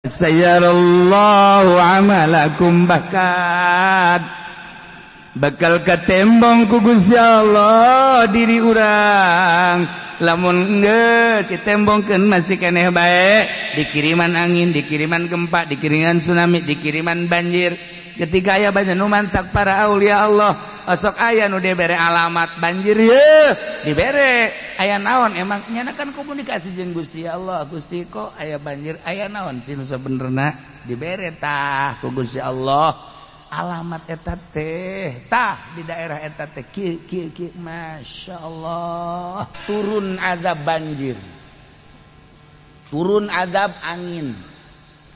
Sayarallahu amalakum bahkan bakal katembong ku Gusti Allah diri urang. Lamun geus ditembongkeun masih keneh bae, dikiriman angin, dikiriman gempa, dikiriman tsunami, dikiriman banjir. Ketika aya banjir nu mantak para aulia Allah, osok aya nu dibere alamat banjir ye, dibere aya naon emang nyana kan komunikasi jeung Gusti Allah. Gusti kok aya banjir, aya naon sih nu sabenerna dibere tah ku Gusti Allah alamat eta teh, tah di daerah eta teh kieu kieu kieu. Masya Allah, turun azab banjir, turun azab angin,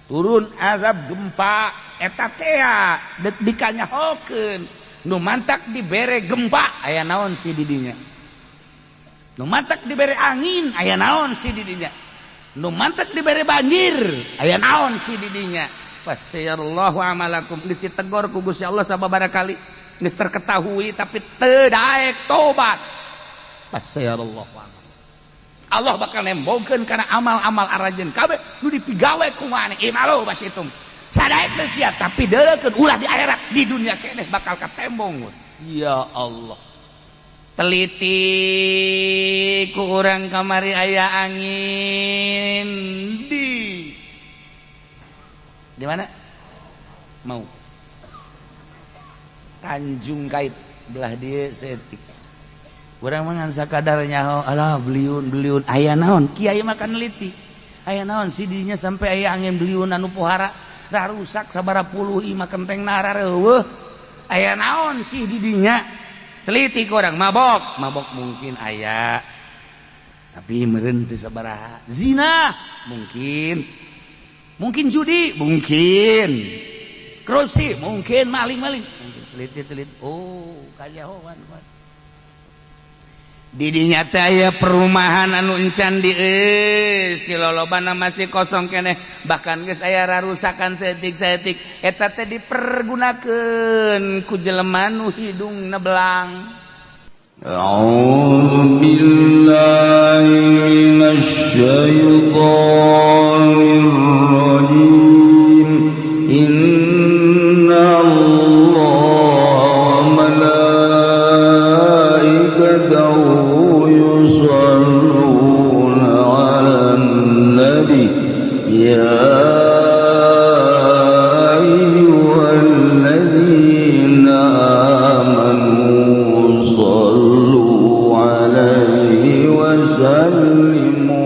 turun azab gempa eta teh dek dikanyahokeun. Nu mantak dibere gempa aya naon sih didinya, nu mantak dibere angin aya naon sih didinya, nu mantak dibere banjir aya naon sih didinya. Fasayarallahu amalakum, geus ditegor ku Gusti Allah sababaraha kali, geus terketahui tapi teu daek tobat. Fasayarallahu amalakum, Allah bakal nembongkeun kana amal-amal aranjeun kabeh nu dipigawe ku maneh. Imalu basitum sadaek teu sia, tapi deuleukeun ulah di akhirat, di dunia keneh bakal katembong. Ya Allah, teliti ku urang kamari aya angin di mana? Mau Tanjung Kait belah dia setik. Urang mah ngan sakadar nyaho, alah beliun beliun aya naon? Kiai mah kan neliti. Aya naon si dinya sampai aya angin beliun anu pohara rusak sabara puluh imah kenteng narareuweuh. Aya naon sih di dinya? Teliti ku urang. Mabok, mabok mungkin aya. Tapi meureun teu sabaraha. Zina mungkin. Mungkin judi, mungkin. Korupsi, mungkin maling-maling. Mungkin teliti-teliti. Oh, kanyahoan. Didinya teh aya perumahan anu encan di si lolobana masih kosong keneh, bahkan geus aya rarusakan saeutik-saeutik, eta teh dipergunakeun ku jelema nu hidungna belang. A'udzu billahi minasy syaithanir rajim. Inna Allaha wa malaikatahu yusholluna 'alan nabi ya ayyuhalladzina amanu shallu 'alaihi wa sallimu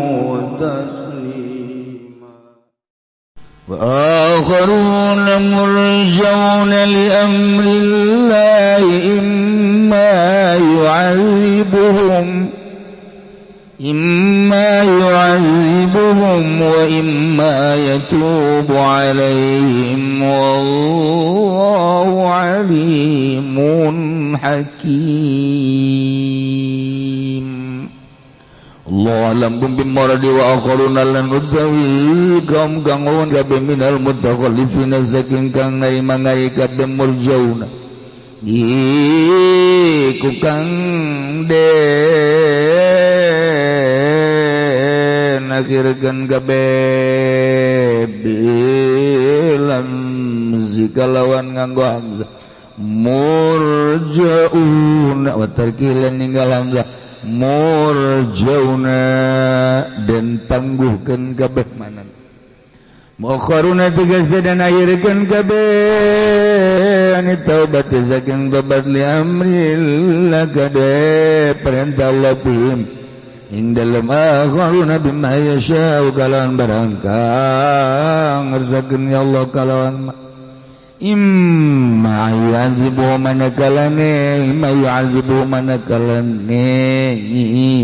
taslima. Wa akharuna murjauna li amrillahi imma yu'adzibuhum wa imma yatubu 'alaihim wallahu 'alimun hakim. Allah alam bimmaradi wa akharuna lan utawi kaum kang wong kabeh minal mutakhallifina saking kang narima ngari kabeh murjauna iku kang den akhirkeun kabeh bilam zikalawan nganggo hamzah murjauna wa tarkilan ninggal hamzah murjauna dan tangguhkeun kabeh manan muakharuna tegese dan akhirkeun kabeh ani taubat saking tobat li amrillah kade perintah Allah bihim ing dalem akharuna bima yasha'u kalawan barang kang ngersakeun ya Allah kalawan imma yu'adzibu manakalane imma yu'adzibu manakalane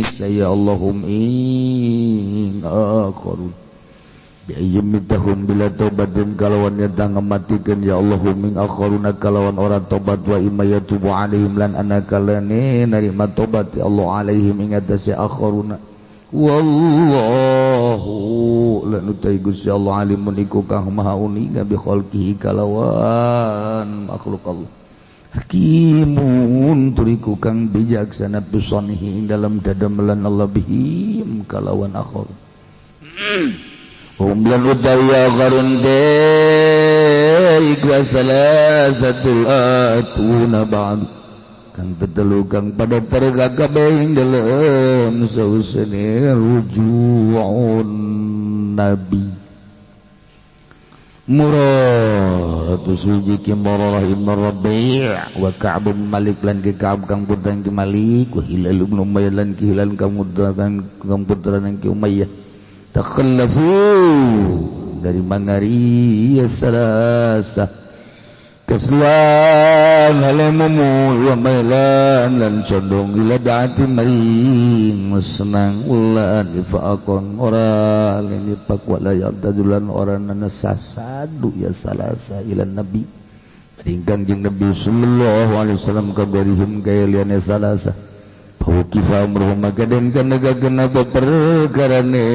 saya Allahum ing akharun biayyumitahum bila taubatin kalawan nyata ngematikan ya Allahum ing akharuna kalawan orang tobat wa imma yatubu alaihim lan anakalane narima tobat ya Allah alaihim ing atase akharuna wallahu lan utai Gusti Allah alimun iku kang maha uninga bi khalqihi kalawan makhluk Allah hakimun turiku kang bijaksana pisanihi ing dalam dadamelan Allah bihim kalawan akhir. Umlan utawi qarun teh iku salasatul atuna ba'd kang tetelu kang pada perga kabeh ing dalem sausene rujuun nabi Murad suji ki Murarah ibn Rabi' wa Ka'b bin Malik lan ki Ka'b kang putra ki Malik wa Hilal ibn Umayyah lan ki Hilal kang putra ki Umayyah takhallafu dari mangari salasa kaslan halamumu wa mailan lan condong ila daati maring senang ulan ifaakon ora lini pak wala yabtadulan ora nasasadu ya salasa ila nabi maring Kangjeng Nabi sallallahu alaihi wasallam kabarihim kaya liyane salasa Hukifa amruhum maka den kana perkarane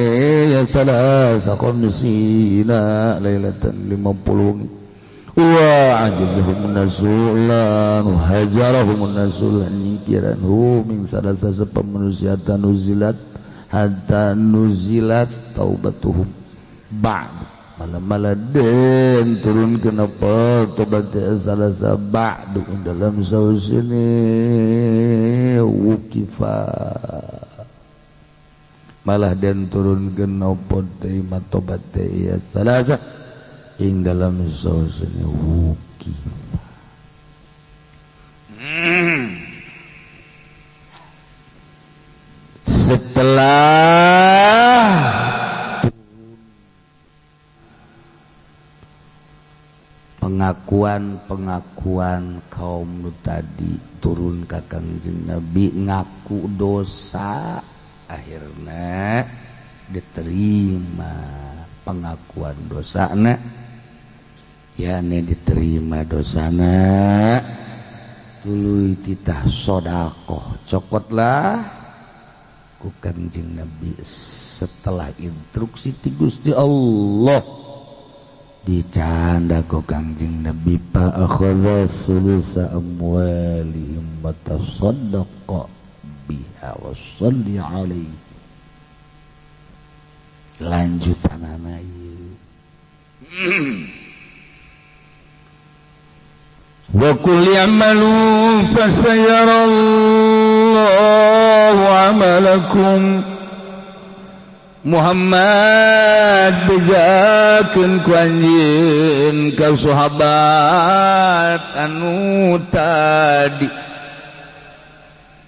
ya salasa khamsina lailatan 50 wa ajazahum nasulan hajarahum nasulan nyingkiran hu min salasa sapa manusia tanuzilat hatta nuzilat taubatuhum ba'd malam-malam den turun kenapa tobat salasa ba'du dalam sausini wukifa malah den turun kenapa terima tobat ya salasa ing dalam sausini wukifa. Setelah pengakuan-pengakuan kaum tadi turun ka Kangjeng Nabi ngaku dosa akhirnya diterima pengakuan dosana yakni diterima dosana tuluy titah sedekah cokotlah ku Kangjeng Nabi setelah instruksi ti Gusti Allah dicanda ku Kangjeng Nabi fa akhadha sulusa amwalihim wa tasaddaqa biha wa shalli alaihi lanjutanana ieu wa qul ya'malu fasayarallahu 'amalakum Muhammad bejakeun ku anjeun ka sahabat anu tadi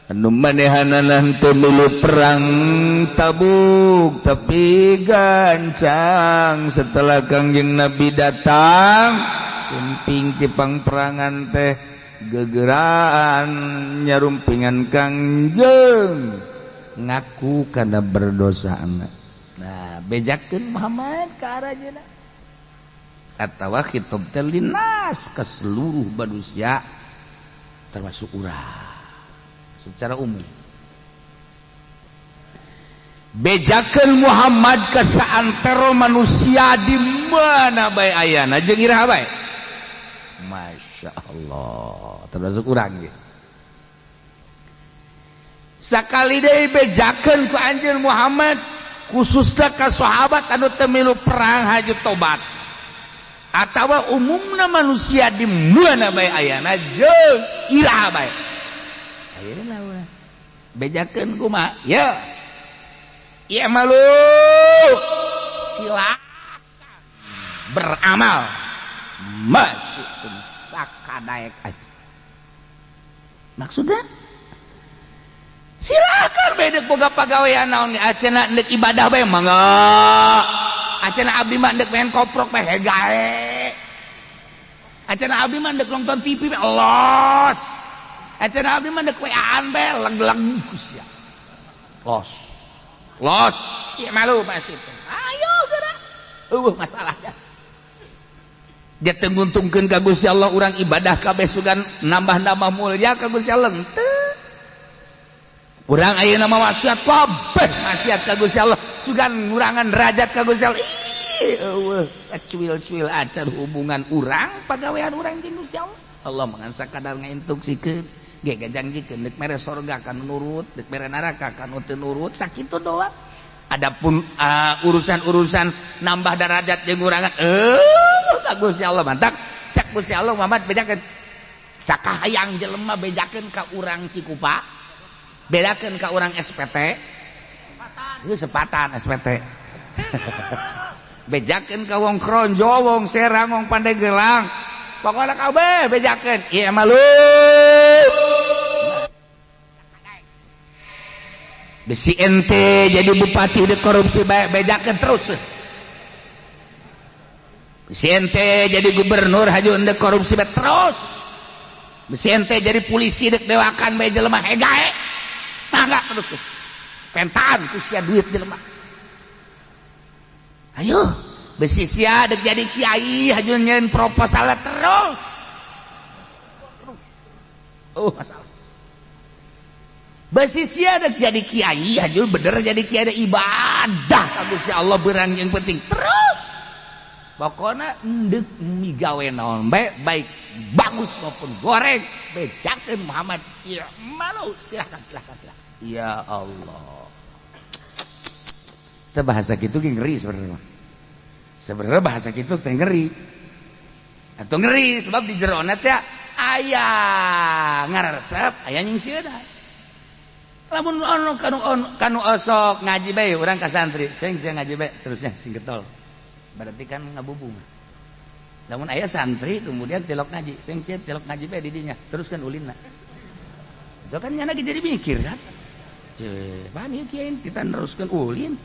anu manehanana teu milu perang Tabuk tapi gancang setelah Kangjeng Nabi datang sumping ti pangperangan teh gegeraan nyarumpingan Kangjeng ngaku kana berdosa anak. Nah, bejakeun Muhammad ka aranjeunna atawa khitab teh linas ke seluruh manusia termasuk urang secara umum. Bejakeun Muhammad ke saantero manusia di mana bae ayana jeung iraha bae. Masya Allah, termasuk urang ge. Sakali deui bejakeun ku anjeun Muhammad khususna ka sahabat anu teu milu perang haju tobat atawa umumna manusia di mana bae ayana jeung iraha bae. Ayeuna urang bejakeun kumaha? Ya. Ieu malu silakan beramal masih sakadaek aja. Maksudnya silakan bedek boga pagawean naon acena ndek ibadah bae mangga. Acena abdi mah ndek main koprok bae hegae. Acena abdi mah ndek nonton TV bae los. Acena abdi mah ndek WA-an bae leg-leg sia. Los. Los. Ieu malu masih. Ayo geura. Eueuh masalah jasa. Dia teu nguntungkeun ka Gusti Allah urang ibadah kabeh sugan nambah-nambah mulia ka Gusti Allah henteu. Urang ayeuna mah maksiat kabeh maksiat ka Gusti Allah sugan ngurangan derajat ka Gusti Allah. Ih eueuh sacuil-cuil acan hubungan urang pagawean urang jeung Gusti Allah. Allah mangan sakadar ngainstruksikeun ge gajangjikeun deuk mere sorga ka nu nurut deuk mere neraka ka nu teu nurut sakitu doang. Adapun urusan-urusan nambah derajat jeung ngurangan ka Gusti Allah mantak cek Gusti Allah Muhammad bejakeun sakahayang jelema bejakeun ka urang Cikupa, bedakeun ka urang SPT. Ieu sepatan SPT. Bejakeun ka wong Kronjo, wong Serang, wong Pandeglang. Pokokna kabeh bejakeun. Ieu mah lu. Besi ente jadi bupati udah korupsi bae, bejakeun terus. Besi ente jadi gubernur haju endek korupsi bae terus. Besi ente jadi polisi dek dewakan bae jelema hegae. Tangga terus. Pentaan ku sia duit jelema. Ayo, besi sia dek jadi kiai haju nyeun proposal terus. Terus. Oh, masalah. Besi sia dek jadi kiai haju bener jadi kiai ibadah ka Gusti Allah berang yang penting terus. Pokoknya endek migawe naon bae baik bagus maupun goreng bejakeun Muhammad ya malu silakan silakan silakan. Ya Allah. Teh bahasa kitu ge ngeri sebenarnya. Sebenarnya bahasa kitu teh ngeri. Atau ngeri sebab di jerona teh aya ngaresep aya nyingsieunan. Lamun ono kanu osok ngaji bae urang ka santri, sing sia ngaji bae terusnya sing getol. Berarti kan ngabubung. Lamun aya santri kemudian tilok ngaji, sing sia tilok ngaji bae di dinya, teruskan ulinna. Itu kan nyana jadi mikir kan. Ceuh, pan ieu kiai kita neruskeun ulin.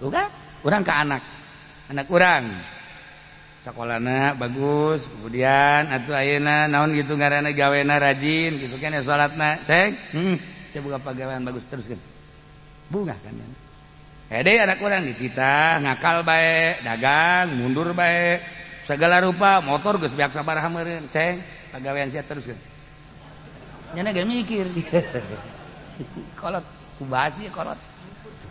Tuh kan? Urang ka anak. Anak urang sakolana bagus, kemudian atuh ayeuna naon gitu ngaranna gawena rajin gitu kan ya salatna, cek. Saya buka pagawean bagus teruskan. Bunga kan. Hede anak urang dititah ngakal bae, dagang, mundur bae, segala rupa, motor geus beak sabaraha meureun, ceng, pagawean sia teruskeun. Nyana ge mikir. Kolot, ku bahas ieu kolot.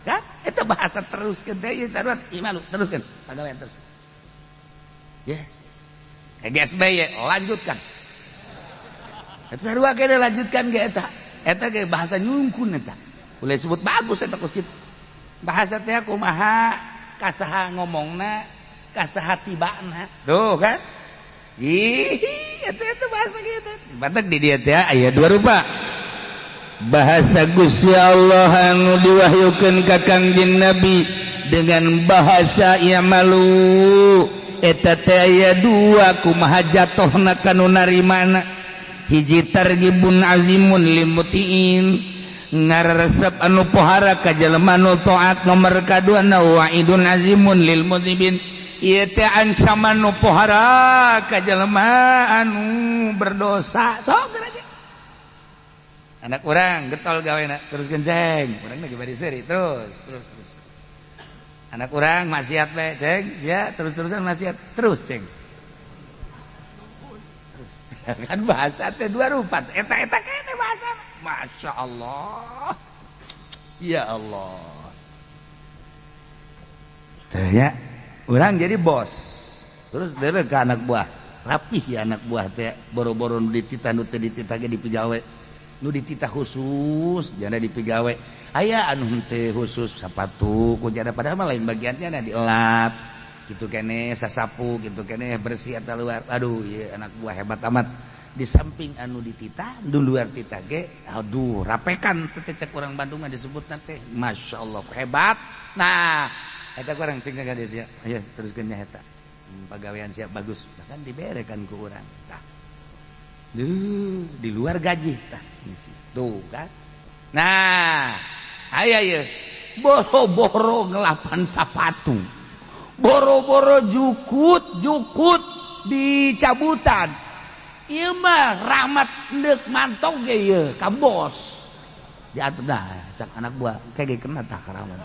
Kan eta bahasa teruskeun teh ieu sarua ieu malu teruskeun, pagawean terus. Ya. GSB lanjutkan. Eta sarua kene lanjutkan ge eta. Eta ge bahasa nyungkun eta. Boleh sebut bagus eta kos kitu. Bahasa teh kumaha kasaha ngomongna, kasaha tibana. Tuh kan? Ih, eta bahasa kitu. Batak di dieu teh aya dua rupa. Bahasa Gusti Allah anu diwahyukeun ka Kangjeng Nabi dengan bahasa ya malu. Eta teh aya dua kumaha jatohna kanu narimana. Hiji targibun azimun limutiin ngaresep anu pohara ka jelema nu taat, nomor kadua na wa'idun azimun lil mudhibin ieu teh ancaman nu pohara ka jelema anu berdosa. Sok geura anak urang getol gawena terus genceng, urang lagi bari seuri terus terus terus. Anak urang maksiat bae ceng, sia terus-terusan maksiat terus ceng. Kan bahasa teh dua rupa eta-eta kene bahasa. Masya Allah. Ya Allah. Teh ya, urang jadi bos. Terus deuleu ka anak buah. Rapih ya anak buah teh boro-boro nu dititah nu teu dititah ge dipigawe. Nu dititah khusus jana dipigawe. Aya anu henteu khusus sapatu ku jana padahal mah lain bagiannya na dielap. Gitu kene sasapu gitu kene bersih atau luar. Aduh ya anak buah hebat amat. Di samping anu dititah di luar titah ge aduh rapekan teh cek urang Bandung mah disebutna teh Masya Allah hebat. Nah eta kurang cing ka dieu sia. Ayo teruskeun nya eta. Pagawean siap bagus bahkan diberekan ku urang. Tah. Duh, di luar gaji tah. Tuh kan. Nah, aya ieu boro-boro ngelapan sapatu. Boro-boro jukut-jukut dicabutan. Ieu mah rahmat deuk mantog ge ieu ka bos. Diatur dah cak anak buah kayak ge kena tah rahmat.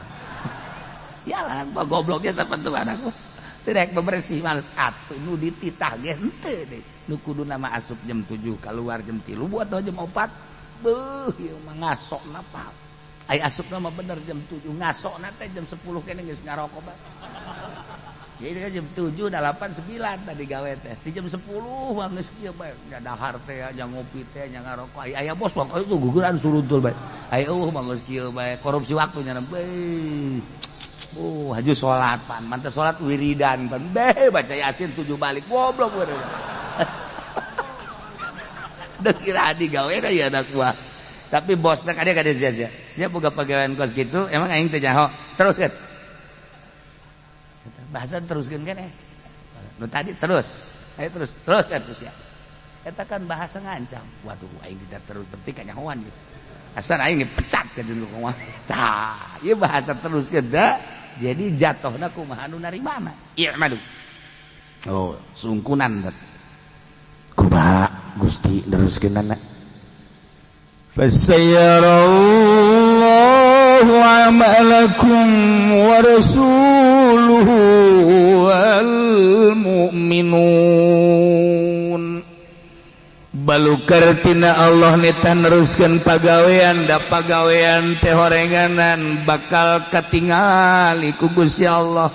Sial anak buah gobloknya tertentu anak buah. Teu rek bebersih males atuh nu dititah ge henteu deui. Nu kudu nama asup jam 7 keluar jam 3 atau jam 4. Beuh ieu mah ngasokna pa. Ai asupna mah bener jam 7 ngasokna teh jam 10 kene geus ngarokok bae. Jadi kan jam 7, 8, 9 tadi gawe teh. Di jam 10 mah geus kieu bae. Nya dahar teh, nya ngopi teh, nya ngarokok. Ai aya bos mah kitu guguran suruntul bae. Ai eueuh mah geus kieu bae. Korupsi waktu nya bae. Oh, haju salat pan, mantap salat wiridan pan. Beh baca Yasin 7 balik. Goblok we. Deuk kira digawe da ya anak buah. Tapi bosna kade kade sia-sia. Siap boga pagawean kos kitu, emang aing teh nyaho. Teruskeun. Bahasa teruskeun kan eh. Nu tadi terus. Ayo terus, terus kan terus ya. Eta kan bahasa ngancam. Waduh, aing tidak terus berarti kanyahoan gitu. Asal aing dipecat ke dulu kumaha. Tah, ieu bahasa terus da. Jadi jatuhna kumaha nu narimana. I'malu. Oh, sungkunan dat. Kumaha Gusti neruskeunana. Fasayarallahu amalakum wa rasuluhu wal mu'minun. Balukar tina Allah nita neruskeun pagawean da pagawean teh horenganan bakal katingali ku Gusti Allah.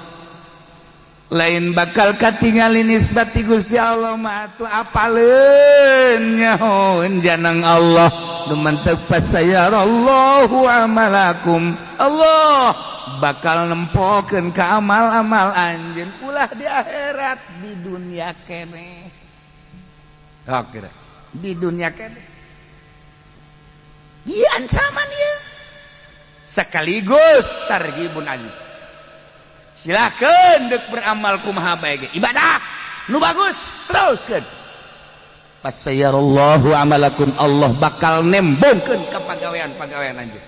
Lain bakal katingali nisbat ti Gusti Allah mah atuh apaleun nyahoeun janang Allah nu mantep fasayarallahu amalakum. Allah bakal nempokeun ka amal-amal anjeun ulah di akhirat di dunia keneh. Oke di dunia kene. Ieu ancaman ieu. Sekaligus targhibun anjeun. Silakeun deuk beramal kumaha bae ge. Ibadah nu bagus teruskeun. Fasayarallahu amalakum, Allah bakal nembongkeun ka pagawean-pagawean anjeun.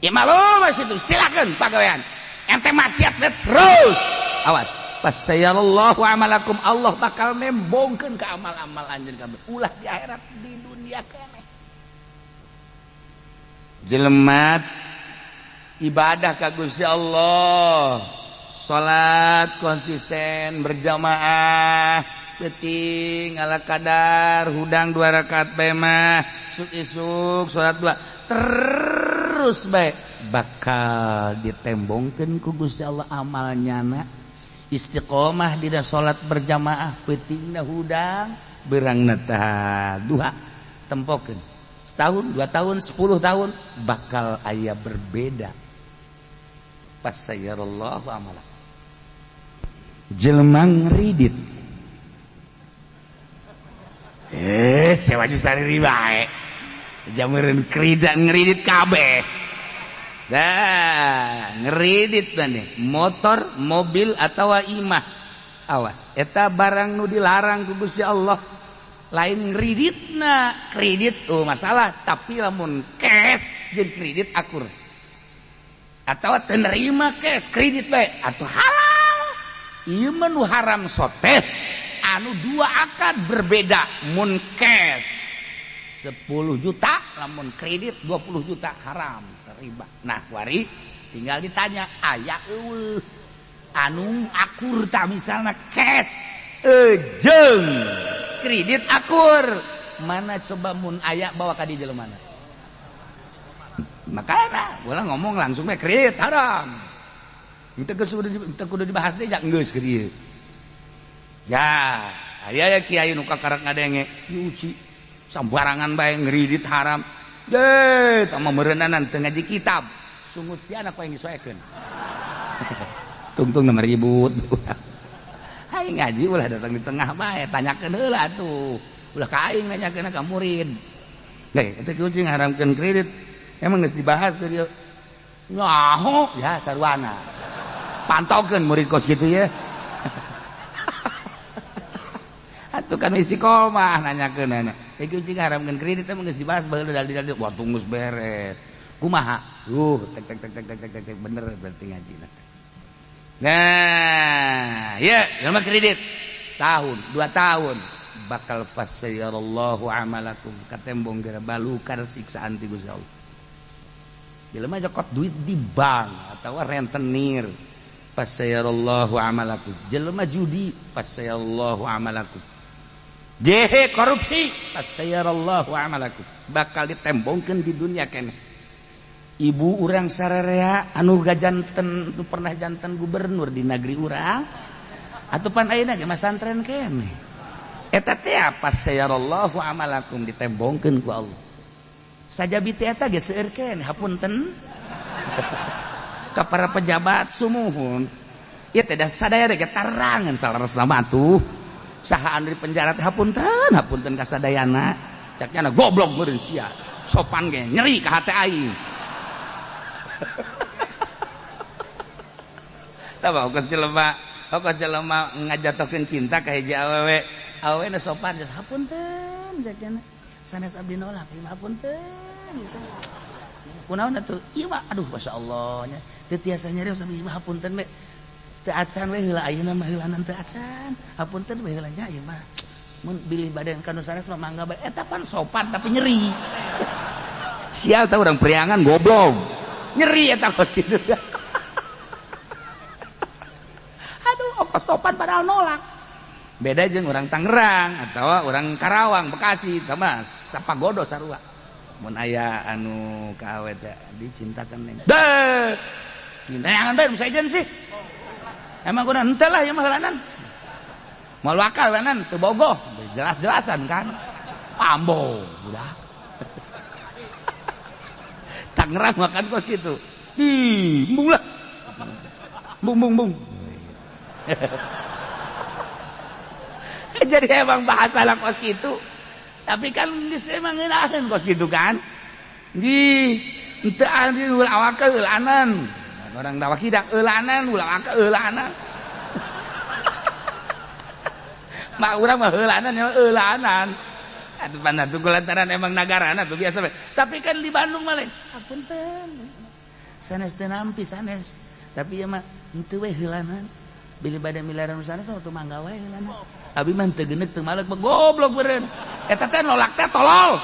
Ya malu mas itu silakeun pagawean. Ente maksiat terus. Awas. Fasayarallahu amalakum, Allah bakal nembongkeun ka amal-amal anjeun kabeh. Ulah di akhirat di dunia keneh. Jelema ibadah ka Gusti Allah, salat konsisten berjamaah, peuting ala kadar hudang 2 rakaat bae mah, isuk-isuk salat 2 terus bae bakal ditembongkeun ku Gusti Allah amalnyana. Istiqomah dina salat berjamaah peutingna hudang beurangna tah duha tempokeun setahun 2 tahun 10 tahun bakal aya berbeda. Fasayarallahu amala. Jelema ngridit sewa sari bae jamureun kredit ngridit kabeh. Dah ngeridit nih motor, mobil atau imah. Awas eta barang nu dilarang ku Gusti Allah. Lain ngeriditna, kredit oh masalah, tapi lamun cash jeung kredit akur. Atau teu nerima cash, kredit bae atuh halal. Ieu mah nu haram soteh anu dua akad berbeda. Mun cash 10 juta, lamun kredit 20 juta haram riba. Nah, wari tinggal ditanya aya eueuh anu akur tak misalna cash jeung kredit akur. Mana coba mun aya bawa ka di jelema mana? Makana ulah ngomong langsung we kredit haram. Henteu geus teu kudu dibahas deui geus kieu. Ya, aya ya kiai nu kakarak ngadenge, diuci sambarangan bae ngridit haram. Deh, tama meureunanan teu ngaji kitab. Sungut si anak yang disoekeun. Tungtung nama ribut. Hai ngaji ulah datang di tengah bae, tanyakeun heula atuh. Ulah ka aing nanyakeun ka murid. Deh, eta kucing haramkeun kredit. Emang geus dibahas teu dieu. Nyaho, ya sarwana. Pantaukeun murid kos kitu ya. Atuh kan istiqomah nanyakeun anak. Iki ucing haramkeun kredit emang geus dibahas baheula dalil-dalil. Wah tunggus beres. Kumaha? Tek tek tek tek tek tek tek bener berarti ngajina. Nah, ya, jelema kredit setahun, 2 tahun bakal fasayarallahu amalakum katembong gara balukar siksaan ti Gusti Allah. Jelema jokot duit di bank atau rentenir fasayarallahu amalakum. Jelema judi fasayarallahu amalakum. Jehe korupsi fasayarallahu amalakum. Bakal ditembongkeun di dunia keneh. Ibu urang sararea anu gajanten nu pernah janten gubernur di negeri urang atuh pan ayeuna ge masantren keneh. Eta teh fasayarallahu amalakum ditembongkeun ku Allah. Sajabi teh eta ge seueur keneh hapunten. Ka para pejabat sumuhun. Ieu teh da sadaya ge tarangan salaresna mah atuh. Saha anu di penjara teh hapunten, hapunten ka sadayana. Cak nya goblok meureun sia. Sopan ge nyeri ka hate aing. Tah kos jelema, kos jelema ngajatokeun cinta ka hiji awewe. Awewe nu sopan geus hapunten cak nya. Sanes abdi nolak, ieu hapunten. Kunaon atuh? Ieu mah aduh masyaallah nya. Teu tiasa nyarios abdi mah hapunten we. Teu acan we heula ayeuna mah heulanan teu acan. Hapunten we heula nya ieu mah. Mun bilih badan ka nu sanes mah mangga bae. Eta pan sopan tapi nyeri. Sial tah urang priangan goblok. Nyeri eta kos kitu. Aduh, kok sopan padahal nolak. Beda jeung orang Tangerang atau orang Karawang, Bekasi, sama sapagodo sarua. Mun aya anu ka awe teh dicintakan neng. Deh. Neangan bae nu sejen sih. Emang kuna henteu lah ieu mah heulanan. Moal wakal heulanan teu bogoh, jelas-jelasan kan. Ambo udah. Tangerang makan kos kitu. Di embung lah. Bung bung bung. Jadi emang bahasa lah kos gitu. Tapi kan geus emang ngeunaheun kos gitu kan. Di henteu anu ulah awak eulanan. Orang dawa kidak eulanan, ulah awak eulanan. Mak urang mah eulanan nya eulanan. Atuh pandan tuh lantaran emang nagarana tuh biasa. Tapi kan di Bandung mah lain. Hapunten. Sanes teu nampi sanes. Tapi ieu mah henteu we heulanan. Bilih bade milaran sanes mah teu mangga wae heulanan. Abi mah teu genek teu malek goblok beureun. Eta teh nolak teh tolol.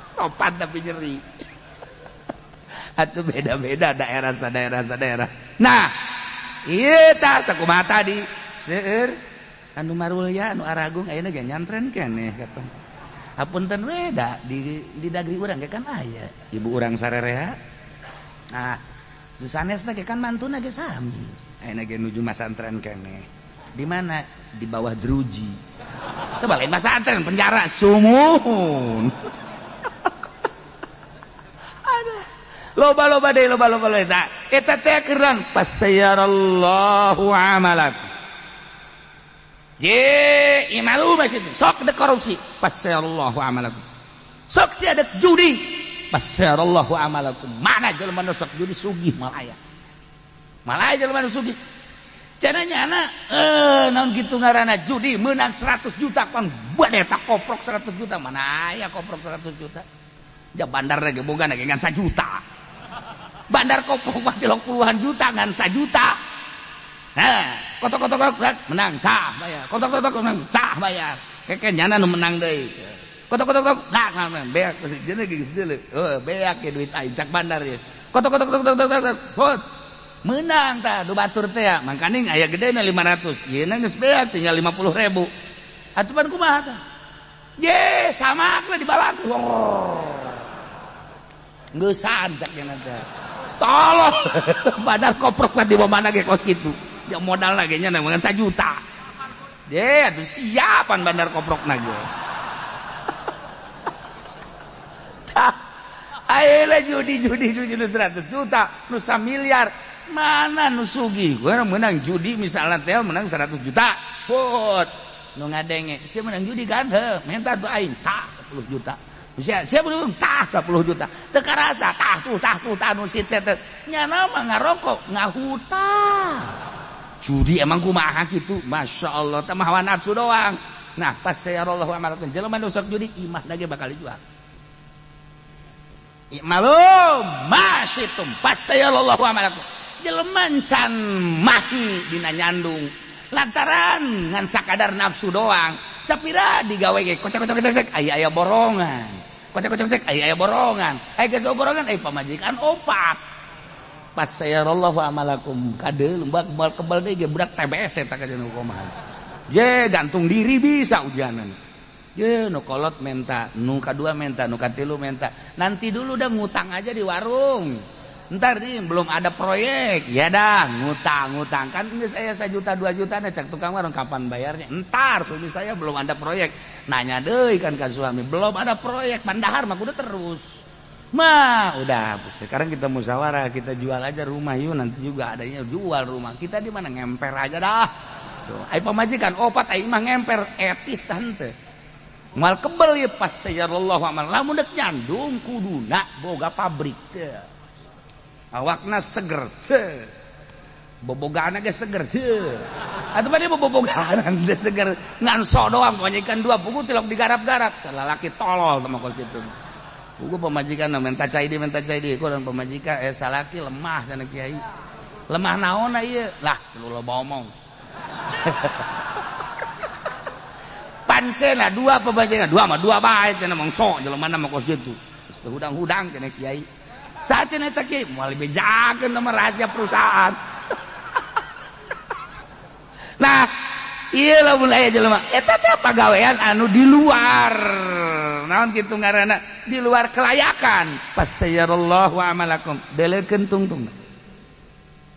Sopan tapi nyeri. Atuh beda-beda daerah sadaerah sadaerah. Nah, ieu tah sakumaha tadi seueur anu marulya anu aragung ayeuna ge nyantren keneh kapan. Hapunten we da di dagri urang ge kan aya. Ibu urang sarerea. Nah, nu sanesna ge kan mantuna ge sami. Ayeuna ge nuju masantren keneh. Di mana? Di bawah jeruji. Teu balik masantren penjara sumuhun. Aduh. Loba-loba deui loba-loba eta. Eta teh keuran fasayarallahu amalak. Je imalu masih sok dek korupsi fasayarallahu amalakum. Sok sia dek judi fasayarallahu amalakum. Mana jelema nu sok judi sugih malaya. Malaya jelema nu sugih. Caranya anak naon gitu ngaranna judi menang 100 juta kan bade tak koprok 100 juta mana aya koprok 100 juta. Ja bandar ge boga ge ngan 1 juta. Bandar koprok mah 30-an juta ngan 1 juta. Hah, kotok-kotok menang tah bayar. Kotok-kotok menang tah bayar. Keke nyana nu menang deui. Kotok-kotok nah beak jeung geus deuleu. Heuh, beak ge duit aing cak bandar ieu. Kotok-kotok menang tah du batur teh ya. Mangkaning aya gedena 500. Yeuna geus beak tinggal 50.000. Atuh pan kumaha tah? Je, sama lah dibalak. Oh. Geusan cak nya teh. Tolong. Padahal koprok mah di mana ge kos kitu. Ya modal lagi nya ngan 1 juta. Je, atuh siapan bandar koprokna ge. Tah. Ayeuna judi-judi nu 100 juta, nu 1 miliar. Mana nu sugih? Gua menang judi misalnya teh menang 100 juta. Put. Nu ngadenge, sia menang judi kan heuh, minta tuh aing tah 10 juta. Sia sia belum tah 10 juta. Teu karasa tah tuh tah nu sit teh. Nyana mah ngarokok, ngahutang. Judi emang kumaha kitu? Masya Allah, teh mah hawa nafsu doang. Nah, pas sayarallahu amalakum jelema nu sok judi imahna ge bakal dijual. I'malu masyitum fasayarallahu amalakum. Jelema can mahi dina nyandung lantaran ngan sakadar nafsu doang sapira digawe ge kocak-kocak aya aya borongan kocak-kocak aya aya borongan aya geus borongan aya pamajikan opat fasayarallahu amalakum kadeul mbak kebal kebal deui ge budak TBS eta ka jeung kumaha je gantung diri bisa ujanan je nu kolot menta nu kadua menta nu katilu menta nanti dulu dah ngutang aja di warung. Ntar nih belum ada proyek, ya dah ngutang-ngutang kan ini saya 1 juta 2 juta nih cek tukang warung kapan bayarnya? Ntar suami saya belum ada proyek, nanya deh kan ke suami belum ada proyek, pandahar mah kudu terus. Mah udah sekarang kita musyawarah, kita jual aja rumah yuk, nanti juga adanya jual rumah. Kita di mana ngemper aja dah. Tuh, ai pamajikan opat ai mah ngemper etis tante. Moal kebel ya pas sayarallahu amal. Lamun dek nyandung kuduna boga pabrik teh. Awakna seger teh. Bobogaan ge seger teh. Atuh mah dia bobogaan teh seger ngan sok doang pamajikan dua buku tilok digarap-garap. Lalaki tolol teh mah kos kitu. Buku pamajikan minta cai di kurang pamajikan salaki lemah cenah kiai. Lemah naon ieu? Lah lu loba omong. Pancena dua pamajikan dua mah dua bae cenah mangso jelema mah kos kitu. Geus hudang-hudang cenah kiai. Saha cenah eta kiai moal dibejakeun mah rahasia perusahaan. Nah, ieu lamun aya jelema eta teh pagawean anu di luar. Naon kitu ngaranna? Di luar kelayakan. Fasayarallahu amalakum. Deleukeun tungtung.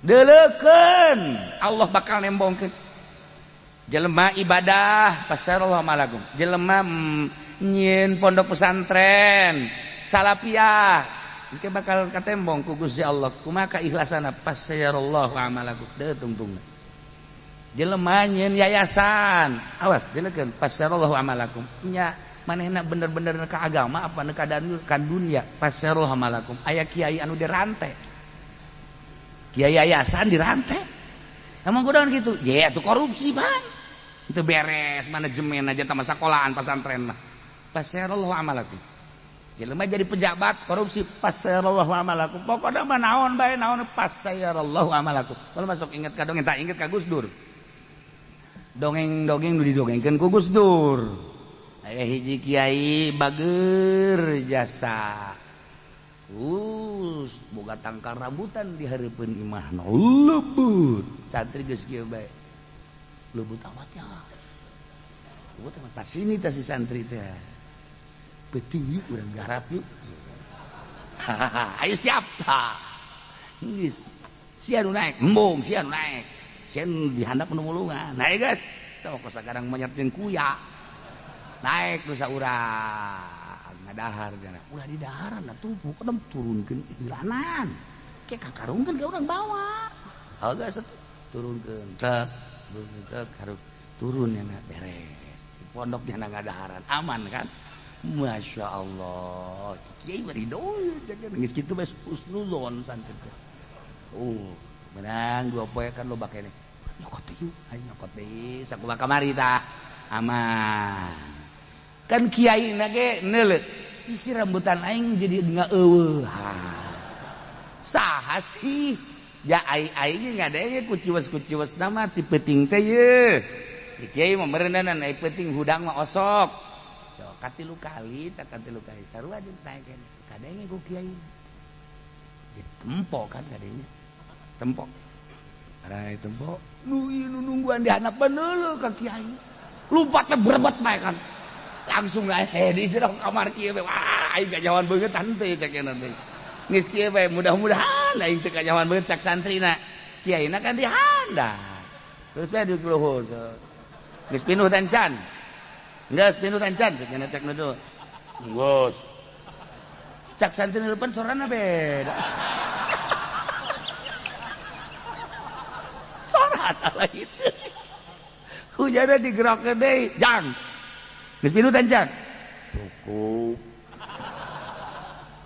Deleukeun. Allah bakal nembongkeun. Jelema ibadah fasayarallahu amalakum. Jelema nyieun pondok pesantren salafiyah engke bakal katembong ku Gusti Allah. Kumaha kaikhlasanna fasayarallahu amalakum. Deuh tungtung. Jelema nyieun yayasan, awas deleukeun fasayarallahu amalakum. Nya manehna bener-bener ka agama apa ka dunia fasayarallahu amalakum. Aya kiai anu dirante. Kiai yayasan dirante. Emang kudaon kitu? Ye atuh korupsi pan. Teu beres manajemen aja tama sekolahan pesantren mah. Fasayarallahu amalakum. Jelema jadi pejabat korupsi fasayarallahu amalakum. Pokona mah naon bae naon fasayarallahu amalakum. Kalau masuk inget ka dongeng tak inget ka Gus Dur. Dongeng-dongeng nu didongengkeun ku Gus Dur. Aya hiji kiai bager jasa. Us boga tangkal rambutan di hareupeun imahna. Lebut. Santri geus kieu bae. Lebut amatnya. Lebut amat pas ini tah si santri teh. Peuting yuk urang garap yuk. Ayo siap tah. Geus sia nu naek, embung sia nu naek. Sia nu dihandap nu mulungan. Naik geus. Tah kos sakarang monyet jeung kuya. Naik nu saurang ngadahar cenah. Ulah didaharan atuh pokona turunkeun ilanan. Ke kakarungkeun ka urang bawa. Geus atuh turunkeun tek tek harus turun nya beres. Di pondok nya ngadaharan aman kan? Masya Allah, kiai bari doy, geus kitu bae husnuzon santri teh. Menang dua poe kan loba keneh. Nyokot deui, ayo nyokot deui, sakumaha kamari tah. Aman. Kan kiai na ge neuleut, isi rambutan aing jadi ngaeuweuh. Saha sih? Ya aing ge ngadenge kuciwes-kuciwes nama ti peuting teh ye. Kiai mah meureunan ai peuting hudang mah osok. Katilu kali tak katilu kali sarua jeung naek kadenge ku kiai ditempo kan kadenge tempo arai tempo nu ieu nu nungguan di handapeun deuleu ka kiai lumpatna berebet bae kan langsung ae di jero kamar kieu bae wah aing kanyawan beungeut tante cek nanti geus kieu bae mudah-mudahan aing teu kanyawan beungeut cak santrina kiaina kan di handap terus bae di luhur geus pinuh tancan. Geus pinuh tancan cek nya cek nu. Geus. Cak santri depan sorana beda. Sorana lain. Hujana digerokeun deui, jang. Geus pinuh tancan. Cukup.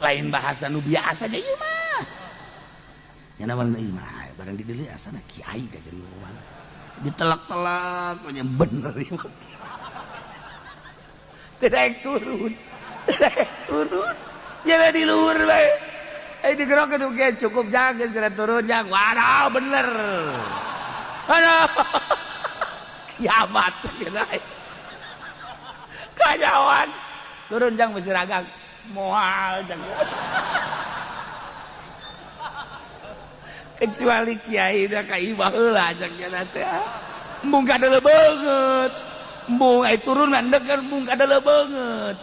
Lain bahasa nu biasa aja ieu mah. Nya naon ieu mah, barang dideuleu asana kiai ka jeung urang. Ditelak-telak nya bener ieu mah. Tidak turun, tidak turun. Jadi di luhur bae. Digerokeun oge cukup jang geus geura turun jang. Waduh bener. Aduh. Kiamat cenah. Kanyawan. Turun jang mesti ragang. Moal jang. Kecuali kiai da ka imah heula jang cenah teh. Embung kadeuleu beungeut. Embung ai turun mah endek kan embung kadeuleu beungeut.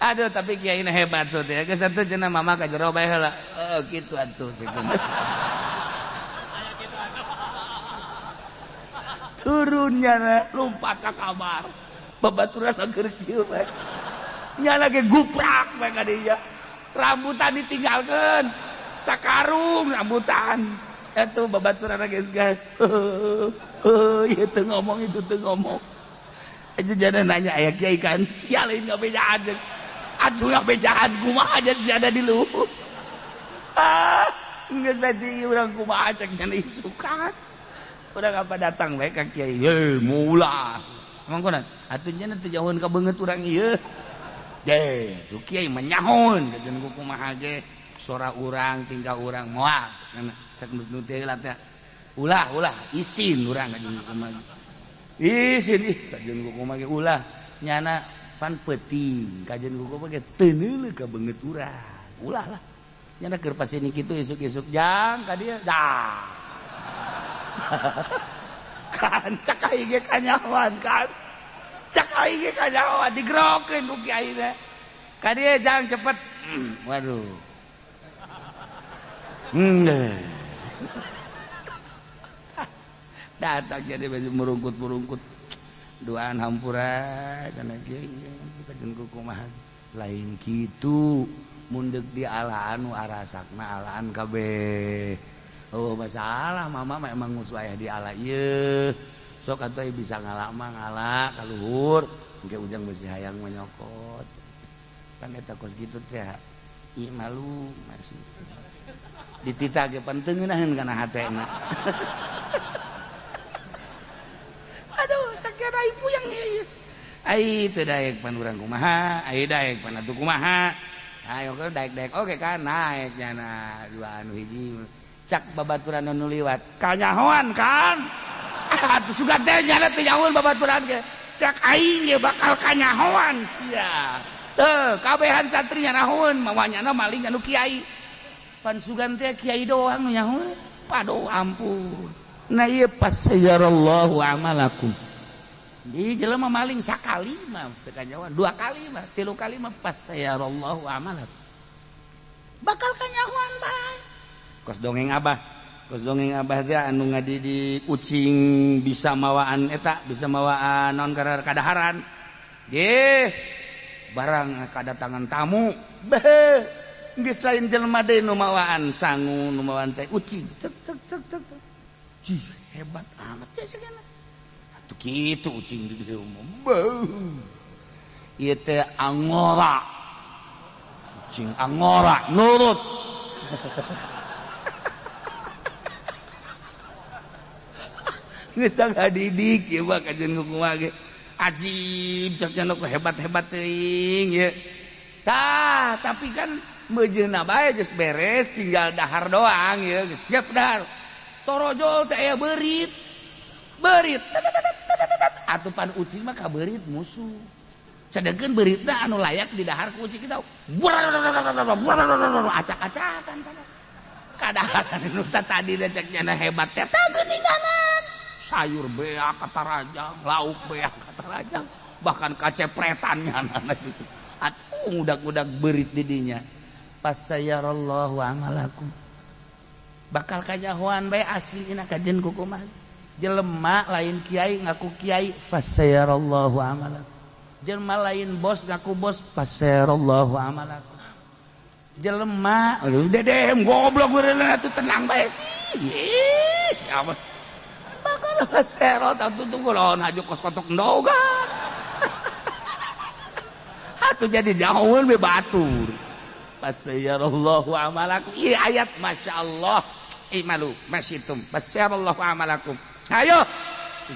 Aduh tapi kiai na hebat tuh teh. Geus atuh cenah mama ka jero bae heula. Heuh kitu atuh gitu. Turunnya lompat ka kamar. Babaturan keur kieu bae. Nya lagi guprak bae ka dinya. Rambutan ditinggalkeun. Sakarung rambutan. Eta babaturan geus geus. Ieu teu ngomong itu teu ngomong. Aja jana nanya aya kiai kan sial lain ngabejaan. Atuh ngabejaan kumaha aja ada di luhur. Ah, geus bae urang kumaha cek nya isukan. Urang apa datang bae ka kiai. Ye, mula. Emang kunaon? Atuh nya teu jauheun ka beungeut urang ieu. Ye, tuh kiai mah nyahoeun kajeun kumaha ge. Sora urang tingkah urang moal. Cek nu teh heula teh. Ulah, ulah isin urang kajeun kumaha. Isin ih kajeun kumaha ge ulah. Nyana pan peuting kajeun kumaha ge teu neuleuh ka beungeut urang. Ulah lah. Nyana keur pasini kitu isuk-isuk jang ka dieu. Dah. Kan cak aing ge kanyahoan kan. Cak aing ge kanyahoan digerokeun ku kiai teh. Ka dieu jang cepet. Waduh. Datang jadi baju merungkut-merungkut. Duaan hampura kana kiai kajeun kumaha. Lain kitu mundek di alaan nu arasakna alaan kabeh. Oh masalah mama mah emang musuh aya di ala ieu. Sok atuh bisa ngala mah ngala ka luhur, engke ujang beusi hayang mah nyokot. Kan eta kos kitu teh i malu masih. Dititah ge pan teu ngeunaheun kana hatena. Aduh sakieu ai puyeng ieu. Ai teu daek pan urang kumaha, ai daek pan atuh kumaha. Ayo ke daek-daek oge kan naek nyana dua anu hiji. Cak babaturan nu liwat kanyahoan kan atuh sugan teh nyana teu nyahoeun babaturan ge cak aing ge bakal kanyahoan sia teu kabehan santri nyanahoeun mawa nyana maling anu kiai pan sugan teh kiai doang nu nyahoeun paduh ampun. Nah ieu pasayarallahu amalakum di jelema maling sakali mah teu kanyahoan dua kali mah tilu kali mah pasayarallahu amalakum bakal kanyahoan bae. Kos dongeng abah teh anu ngadidik ucing bisa mawaan eta bisa mawaan non kadaharan ge barang kadatangan tamu beuh geus lain jelema deui nu mawaan sangu nu mawaan cai ucing tek tek tek tek cih hebat amat teh sagana atuh kitu ucing di dieu mah beuh ieu teh angora ucing angora nurut. Geus ngadidik ieu mah kajeun kumaha ge ajib cak nya hebat-hebat teuing ieu. Tah, tapi kan meujeunna bae geus beres tinggal dahar doang ieu geus siap dahar. Torojol teh aya beurit. Beurit. Atuh pan ucing mah ka beurit musuh. Sedengkeun beuritna anu layak di dahar ku ucing kita. Acak-acakan kadaharan nu tadi cek nya hebat teh tah geuninganan. Sayur beak kata rajang, lauk beak kata rajang, bahkan kacepretannya anak itu. Atuh ngudak-ngudak berit didinya. Pasayarallahu amalakum. Bakal kanyahoan bae asli ina kajen kukumaha. Jelema lain kiai ngaku kiai fasayarallahu amalakum. Jelema lain bos ngaku bos fasayarallahu amalakum. Jelema aduh dedem goblok beureunan atuh tenang bae sih. Siapa? Bakal serot atuh tunggu lawan haju kos kotok ndoga. Atuh jadi jauheun be batur. Pasayarallahu amalakum. Ieu ayat masyaallah. Imalu masyitum. Pasayarallahu amalakum. Ayo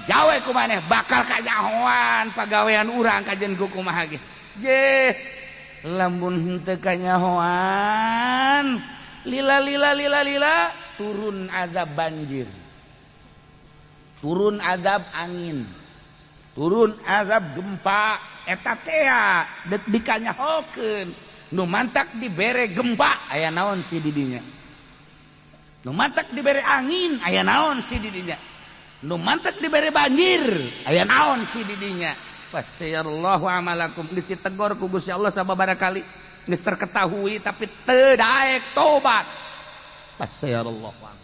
gawe ku maneh bakal kanyahoan pagawean urang kajeun ku kumaha ge. Je lamun henteu kanyahoan lila lila lila lila turun azab banjir. Turun azab angin, turun azab gempa, eta tea dek dikanyahokeun. Nu mantak dibere gempa aya naon si didinya. Nu mantak dibere angin aya naon si didinya. Nu mantak dibere banjir aya naon si didinya. Fasayarallahu amalakum geus ditegor ku Gusti Allah sababaraha kali geus terketahui tapi teu daek tobat. Fasayarallahu amalakum.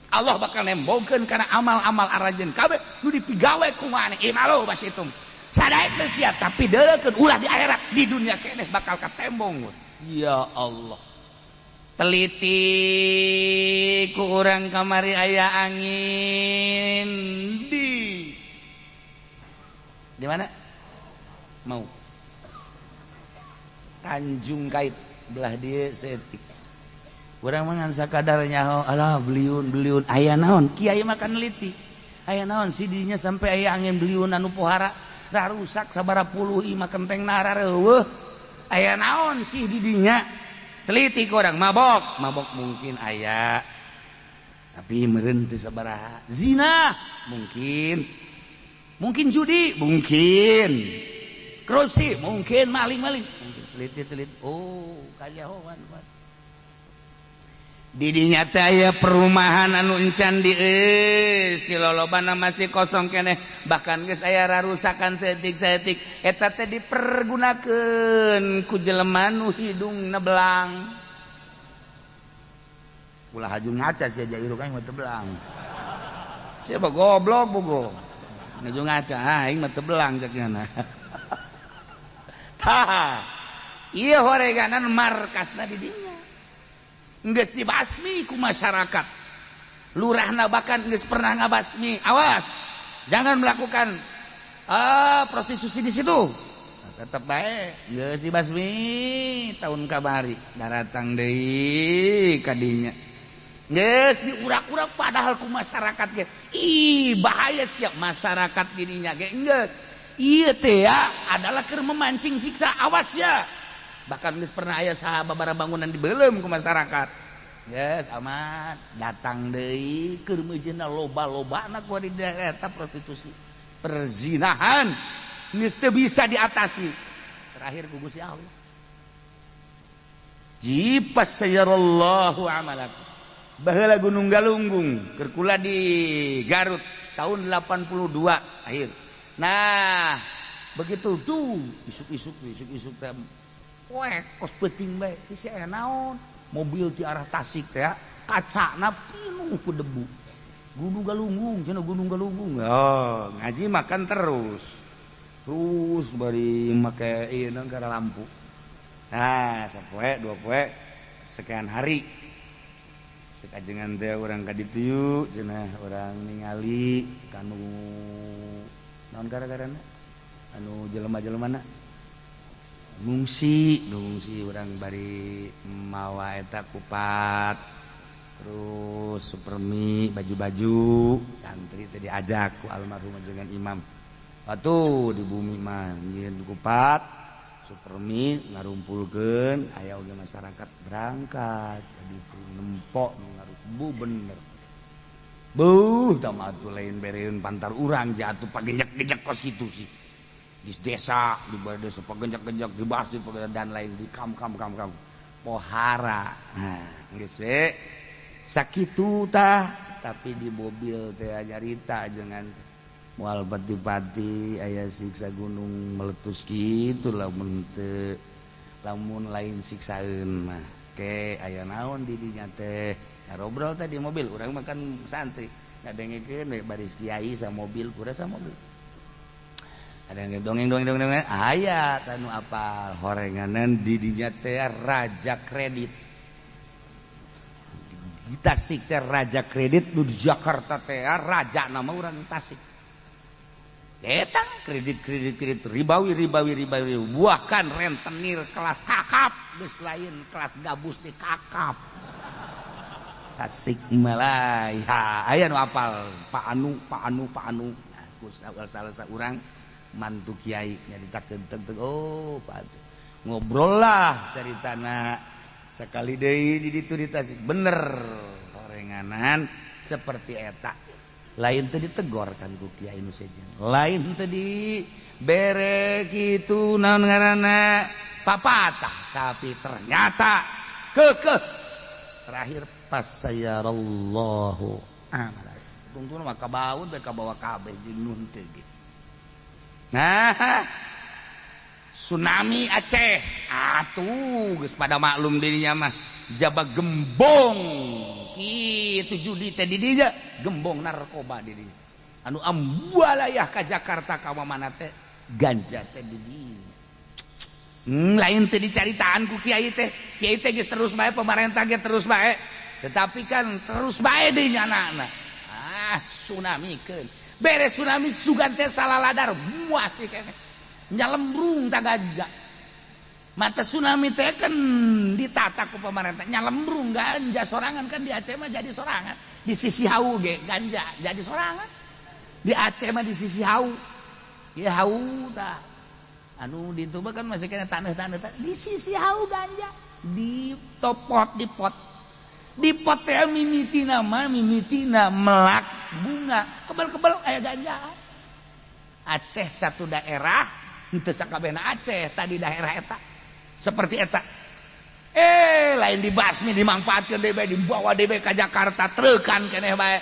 Allah bakal nembongkeun kana amal-amal aranjeun kabeh nu dipigawe ku maneh imalu basitum. Sadaek teh sia tapi deuleukeun ulah di akhirat di dunia keneh bakal katembong. Ya Allah, teliti ku urang kamari aya angin di mana? Mau Tanjung Kait belah dia setik. Urang mah ngan sakadar nyaho, alah beliun beliun aya naon? Kiai makan neliti. Aya naon si dinya sampai aya angin beliun anu pohara rusak sabara puluh imah kenteng narareuweuh. Aya naon sih di dinya? Teliti ku urang mabok, mabok mungkin aya. Tapi meureun teu sabaraha. Zina mungkin. Mungkin judi, mungkin. Korupsi, mungkin maling-maling. Mungkin teliti teliti. Oh, kajahoan. Didinya teh aya perumahan anu encan di si lolobana masih kosong keneh, bahkan geus aya rarusakan saeutik-saeutik eta teh dipergunakeun ku jelema nu hidungna belang. Ulah haju ngaca sia jairu aing mah teu belang. Sia goblok bogo. Ngaju ngaca aing mah teu belang cek nya. Tah, ieu horeganan markasna di dinya. Geus dibasmi ku masyarakat. Lurahna bahkan geus pernah ngabasmi, awas jangan melakukan prostitusi di situ. Nah, tetep bae geus dibasmi tahun kamari daratang deui ka dinya. Geus diurak-urak padahal ku masyarakat ge. Ih, bahaya siap masyarakat dininya ge geus. Ieu teh ya adalah keur memancing siksa, awas ya. Bahkan geus pernah aya sababaraha bangunan dibeuleum ku masyarakat. Geus aman, datang deui keur meujeuhna loba-lobana ku di daerah eta prostitusi. Perzinahan geus teu bisa diatasi. Terakhir ku Gusti Allah. Jipas sayarallahu amalakum. Baheula Gunung Galunggung keur kula di Garut tahun 82 akhir. Nah, begitu tuh isuk-isuk isuk-isuk teh weh kos peuting bae si aya naon mobil ti arah Tasik teh kacana pinuh ku debu. Gunung Galunggung cenah Gunung Galunggung. Oh, ngaji makan terus. Terus bari make ieu gara lampu. Nah, sapoe dua poe sekian hari. Cek ajengan teh urang ka ditu yuk cenah urang ningali kanu naon gara-garana anu jelema-jelemana ngungsi ngungsi urang bari mawa eta kupat terus supermi baju-baju santri teh diajak ku almarhum dengan imam atuh di bumi mah nyieun kupat supermi ngarumpulkeun aya oge masyarakat berangkat jadi nempok ngaruh bener. Buh, tama atuh lain bereun pantar urang jatuh pagenjek-genjek kos kitu sih. Di desa, di desa pagenjek-genjek di masjid dan lain di kam kam kam kam. Pohara. Nah, geus we. Sakitu tah, tapi di mobil teh nyarita jangan moal pati-pati aya siksa gunung meletus kitu lamun teu lamun lain siksaeun mah. Ke aya naon di dinya teh. Ngobrol tadi mobil, urang makan santri ngadengekeun we baris kiai sa mobil, kura sa mobil. Ada yang dongeng dongeng dongeng aya tanu apal horenganan di dinya teh raja kredit. Di Tasik teh raja kredit nu di Jakarta teh raja nama urang Tasik. Eta kredit kredit kredit ribawi ribawi ribawi bahkan rentenir kelas kakap geus lain kelas gabus di kakap. Tasik Malaya aya nu apal Pak Anu Pak Anu Pak Anu salah saurang mantu kiai nyaritakeun teng oh Pak ngobrol lah caritana sekali deui di ditu di Tasik bener horenganan seperti eta lain teu ditegor kan ku kiai nu sejen lain teu di bere kitu naon ngaranna papatah tapi ternyata kekeh terakhir pas sayarallahu amal tungtun mah kabaun bae kabawa kabeh jeung nun teu ge. Nah, tsunami Aceh atuh geus pada maklum dirinya mah jaba gembong kitu judi teh di dinya gembong narkoba di dinya anu ambualayah ka Jakarta ka mana teh ganja teh di dinya. Lain teh dicaritaan ku kiai teh. Kiai teh geus terus bae, pemerintah ge terus bae. Tetapi kan terus bae deui nyana. Ah, tsunami keun. Beres tsunami sugan teh salaladar muas sih keneh. Nyalembrung ta ganja. Mata tsunami teh kan ditata ku pemerintah nyalembrung ganja sorangan kan di Aceh mah jadi sorangan. Di sisi hau ge ganja jadi sorangan. Di Aceh mah di sisi hau. Ya hau tah. Anu di itu kan masih kena tanah-tanah di sisi hau ganja di topot di pot teh mimitina mah mimitina melak bunga kebal-kebal aya ganja. Aceh satu daerah henteu sakabehna Aceh tadi daerah eta seperti eta lain dibasmi dimangfaatkeun deui bae dibawa deui bae ka Jakarta treukan keneh bae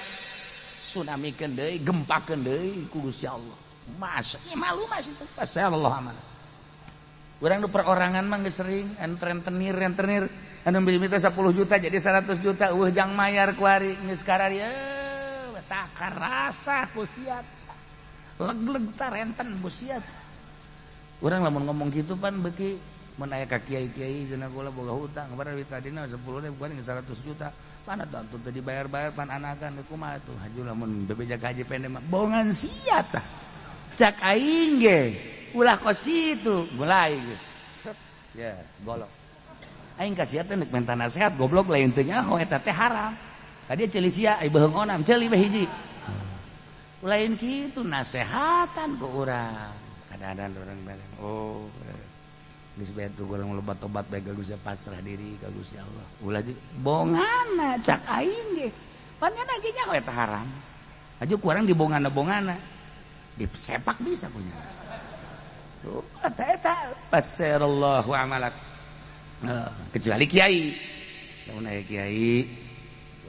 tsunami keun deui gempakeun deui ku Gusti Allah. Masa malu mas itu pasal Allah amanah. Urang nu perorangan mah geus sering anu rentenir anu beli 10 juta jadi 100 juta eueuh jang mayar kuari geus karari tak karasa ku sia. Leg-leg ta renten ku sia. Urang lamun ngomong kitu pan beuki mun aya ka kiai-kiai cenah kula boga hutang kabar tadina 10 ribu 100 juta. Mana tuh teu dibayar-bayar pan anakan kumaha tuh haju lamun bebeja ka haji pendek mah bongan sia tah. Cak aing ge ulah kos kitu mulai geus ya golok aing ka sia teh nek menta nasihat goblok lain teu nyaho eta teh haram tadi ceuli sia ai beuheung onam ceuli we hiji lain kitu nasehatan ku urang kadang-kadang urang bareng oh geus bae tuh golong loba tobat bae ka Gusti pasrah diri ka Gusti Allah ulah bongana cak aing ge pan nya ge nyaho eta haram aju ku urang dibongana-bongana disepak bisa punya. Tuh, eta pasirallahu amalak. Kecuali kiai. Lamun aya kiai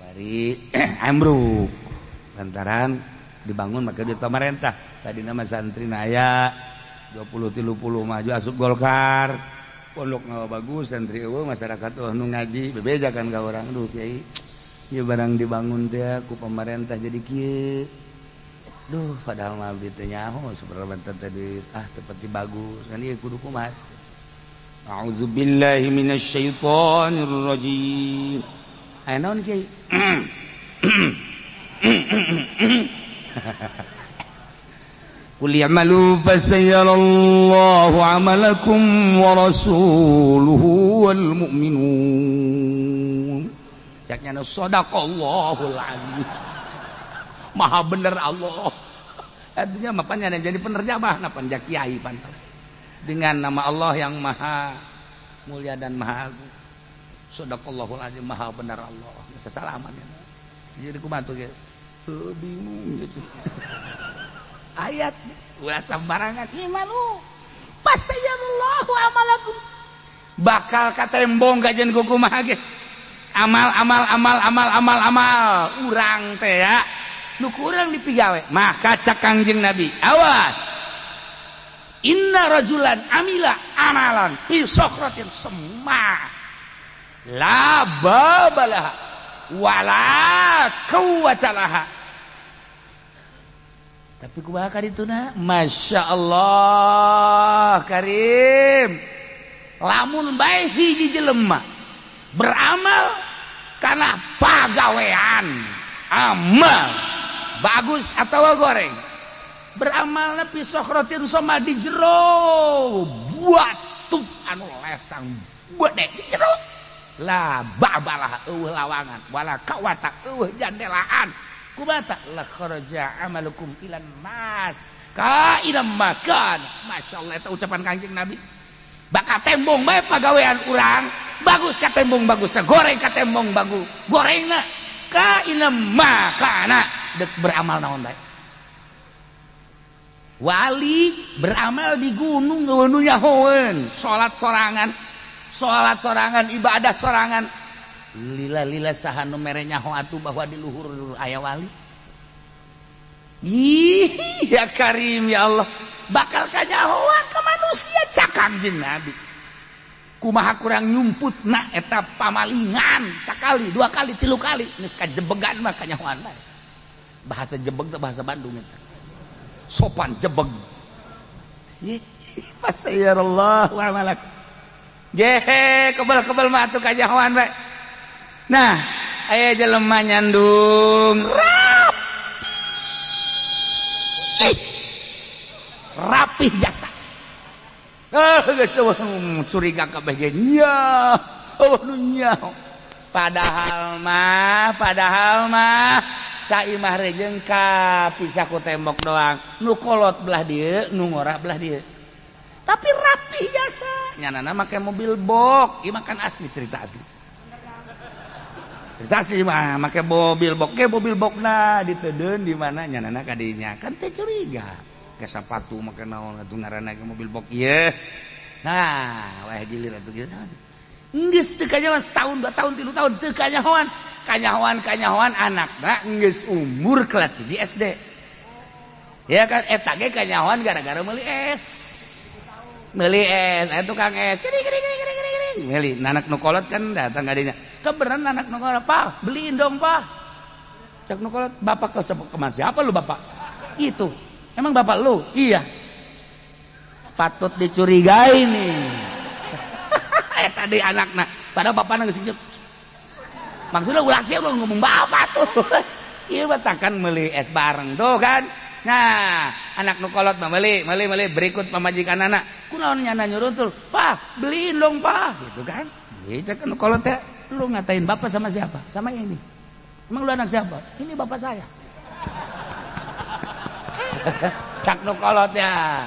wari ambruk lantaran dibangun make duit pemerintah. Tadi nama santri aya 20 30 maju asup Golkar. Pondok ngawa bagus santri eueuh masyarakat eueuh nu ngaji bebejakan ka urang duh kiai. Ieu barang dibangun teh ku pemerintah jadi kieu. Duh, padahal mah abdi teh nyaho seberapa teh duit ah seperti bagus kan ieu kudu kumaha. A'udzubillahi minasyaitonir rajim. Aya naon kiai? Qul i'malu fasayarallahu 'amalakum wa rasuluhu wal mu'minun. Caknya nu sadaqallahul azim. Maha bener Allah. Artinya mapanya jadi penerjemah napa kiai pan. Dengan nama Allah yang maha mulia dan maha agung. Shadaqallahul azim, maha benar Allah. Bisa salaman ya. Jadi kumaha tuh ge? Heuh bingung gitu. Ayat ulah sembarangan imalu. Pasayallahu amalakum. Bakal katembong kajian ku kumaha ge. Amal amal amal amal amal amal urang teh ya. Nu kurang dipigawe maka cak Kangjeng Nabi awas inna rajulan amila amalan fi sokratin semma la babalaha wala quwwata laha tapi kumaha ka dituna Masya Allah Karim lamun bae hiji jelema beramal karena pagawean amal bagus atau goreng beramalna fi sokhrotin soma di jero batu anu lesang gede di jero la babalah eueuh lawangan wala kawata eueuh jandelaan kubata la kharaja amalukum ilan nas ka ilam makan. Masyaallah eta ucapan Kangjeng Nabi bakal tembong bae pagawean urang bagus ka tembong bagusna goreng ka tembong bagus gorengna ka ilam makana dek beramal naon bae wali beramal di gunung nu nyahoeun salat sorangan ibadah sorangan lila-lila saha nu mere nyaho atuh bahwa di luhur aya wali. Ih ya Karim ya Allah bakal kanyahoan ke manusia cak Kangjeng Nabi kumaha kurang nyumput na eta pamalingan sakali dua kali tilu kali geus kajebegan mah kanyahoan bae. Bahasa jebeg teh bahasa Bandung eta sopan jebeg. Pasayarallahu amalak. Jehe kebel-kebel mah atuh kanyahoan bae. Nah, aya jelema nyandung rapi. Rapih jasa. Geus curiga kabeh ge nya. Oh nu nyaho. Padahal mah saimah rejeng ka pisah ku tembok doang. Nu kolot belah dieu, nu ngora belah dieu. Tapi rapih jasa. Nyanana make mobil bok, ieu mah kan asli cerita asli. Cerita asli mah make mobil bok, ge mobil bokna ditedeun di mana nyanana ka dinya. Kan teh curiga. Ke sapatu make naon atuh ngaranna ge mobil bok ieu. Nah, wah gilir atuh kieu. Geus teu kanyahoan setahun, 2 tahun, 3 tahun teu kanyahoan. Kanyahoan anakna geus umur kelas 1 SD. Ya kan eta ge kanyahoan gara-gara meuli es. Meuli es, aya tukang es. Kiri kiri kiri kiri kiri. Meuli anak nu kolot kan datang ka dinya. Kebeneran anak nu kolot, "Pak, beliin dong, Pak." Cek nu kolot, "Bapak ke kemana siapa lu, Bapak?" Itu. Emang bapak lu? Iya. Patut dicurigai nih. Eta deui anakna. Padahal bapakna geus maksudnya ulah sia ngomong bapak tuh. Ieu mah takkan meuli es bareng tuh kan. Nah, anak nu kolot mah meuli berikut pamajikan anak. Kunaon nyana nyurutul? "Pak, beliin dong, Pak." Gitu kan. Ieu cek nu kolot teh, lu ngatain bapak sama siapa? Sama ini. Emang lu anak siapa? Ini bapak saya. Cak nu kolot ya.